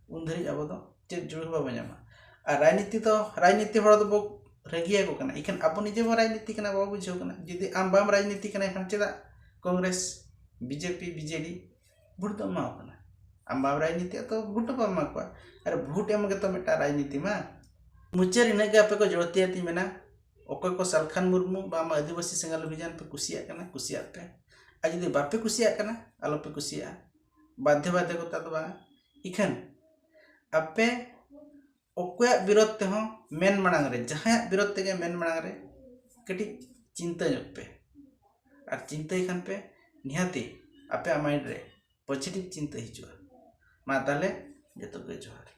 ᱩᱱ ᱫᱷᱟᱹᱨᱤᱡ ᱟᱵᱚ ᱫᱚ ᱪᱮᱫ ᱡᱩᱲᱟᱹ ᱦᱚᱸ ᱵᱟᱵᱚ ᱧᱟᱢᱟ᱾ ᱟᱨ ᱨᱟᱡᱽᱱᱤᱛᱤ ᱫᱚ, ᱨᱟᱡᱽᱱᱤᱛᱤ ᱦᱚᱲ ᱫᱚᱵᱚ ᱨᱟᱹᱜᱤᱭᱟᱠᱚ ᱠᱟᱱᱟ, ᱤᱠᱷᱟᱹᱱ ᱟᱵᱚ ᱱᱤᱡᱮ ᱵᱚ ᱨᱟᱡᱽᱱᱤᱛᱤ ᱠᱟᱱᱟ, ᱵᱟᱵᱚ ᱵᱩᱡᱷᱟᱹᱣ ᱠᱟᱱᱟ᱾ ᱡᱩᱫᱤ ᱟᱢ ᱵᱟᱢ ᱨᱟᱡᱽᱱᱤᱛᱤ ᱠᱟᱱᱟ, ᱮᱱᱠᱷᱟᱱ ᱪᱮᱫᱟᱜ ᱠᱚᱝᱜᱨᱮᱥ, ᱵᱤᱡᱮᱯᱤ, ᱵᱤᱡᱮᱰᱤ ᱵᱷᱳᱴ ᱫᱚ ᱮᱢᱟᱣ ᱠᱟᱱᱟ? ᱟᱢ ᱵᱟᱢ ᱨᱟᱡᱽᱱᱤᱛᱤᱭᱟ ᱛᱚ ᱵᱷᱳᱴ ᱦᱚᱸ ᱵᱟᱢ ᱮᱢᱟ ᱠᱚᱣᱟ᱾ ᱟᱨ ᱵᱷᱳᱴ ᱮᱢ ᱜᱮᱛᱚ ᱢᱤᱫᱴᱟᱝ ᱨᱟᱡᱽᱱᱤᱛᱤ ᱢᱟ᱾ ᱢᱩᱪᱟᱹᱫ ᱤᱱᱟᱹᱜ ᱜᱮ ᱟᱯᱮ ᱠᱚ ᱡᱳᱨ ᱛᱮᱭᱟᱛᱤᱧ ᱢᱮᱱᱟ, ᱚᱠᱚᱭ ᱠᱚ ᱥᱟᱞᱠᱷᱟᱱ ᱢᱩᱨᱢᱩ ᱵᱟᱝᱢᱟ ᱟᱹᱫᱤᱵᱟᱹᱥᱤ ᱥᱮᱸᱜᱮᱞ ᱚᱵᱷᱤᱡᱟᱱ ᱯᱮ ᱠᱩᱥᱤᱭᱟᱜ ᱠᱟᱱᱟ, ᱠᱩᱥᱤᱭᱟᱜ ᱯᱮ᱾ ᱟᱨ ᱡᱩᱫᱤ ᱵᱟᱯᱮ ᱠᱩᱥᱤᱭᱟᱜ ᱠᱟᱱᱟ, ᱟᱞᱚᱯᱮ ᱠᱩᱥᱤᱭᱟᱜᱼᱟ, ᱵᱟᱫᱽᱫᱷᱚ ᱵᱟᱫᱽᱫᱷᱚᱠᱚᱛᱟ ᱫᱚ ᱵᱟᱝᱟ᱾ ᱤᱠᱷᱟᱹᱱ ᱟᱯᱮ ᱚᱠᱚᱭᱟᱜ ᱵᱤᱨᱳᱫᱷ ᱛᱮᱦᱚᱸ ᱢᱮᱱ ᱢᱟᱲᱟᱝ ᱨᱮ, ᱡᱟᱦᱟᱸᱭᱟᱜ ᱵᱤᱨᱳᱫᱷ ᱛᱮᱜᱮ ᱢᱮᱱ ᱢᱟᱲᱟᱝ ᱨᱮ ᱠᱟᱹᱴᱤᱡ ᱪᱤᱱᱛᱟᱹ ᱧᱚᱜ ᱯᱮ᱾ ᱟᱨ ᱪᱤᱱᱛᱟᱹᱭ ᱠᱷᱟᱱ ᱯᱮ, ᱱᱤᱦᱟᱹᱛᱤ ᱟᱯᱮᱭᱟᱜ mind ᱨᱮ positive ᱪᱤᱱᱛᱟᱹ ᱦᱤᱡᱩᱜᱼᱟ᱾ ᱢᱟ ᱛᱟᱦᱞᱮ ᱡᱚᱛᱚ ᱜᱮ ᱡᱚᱦᱟᱨ᱾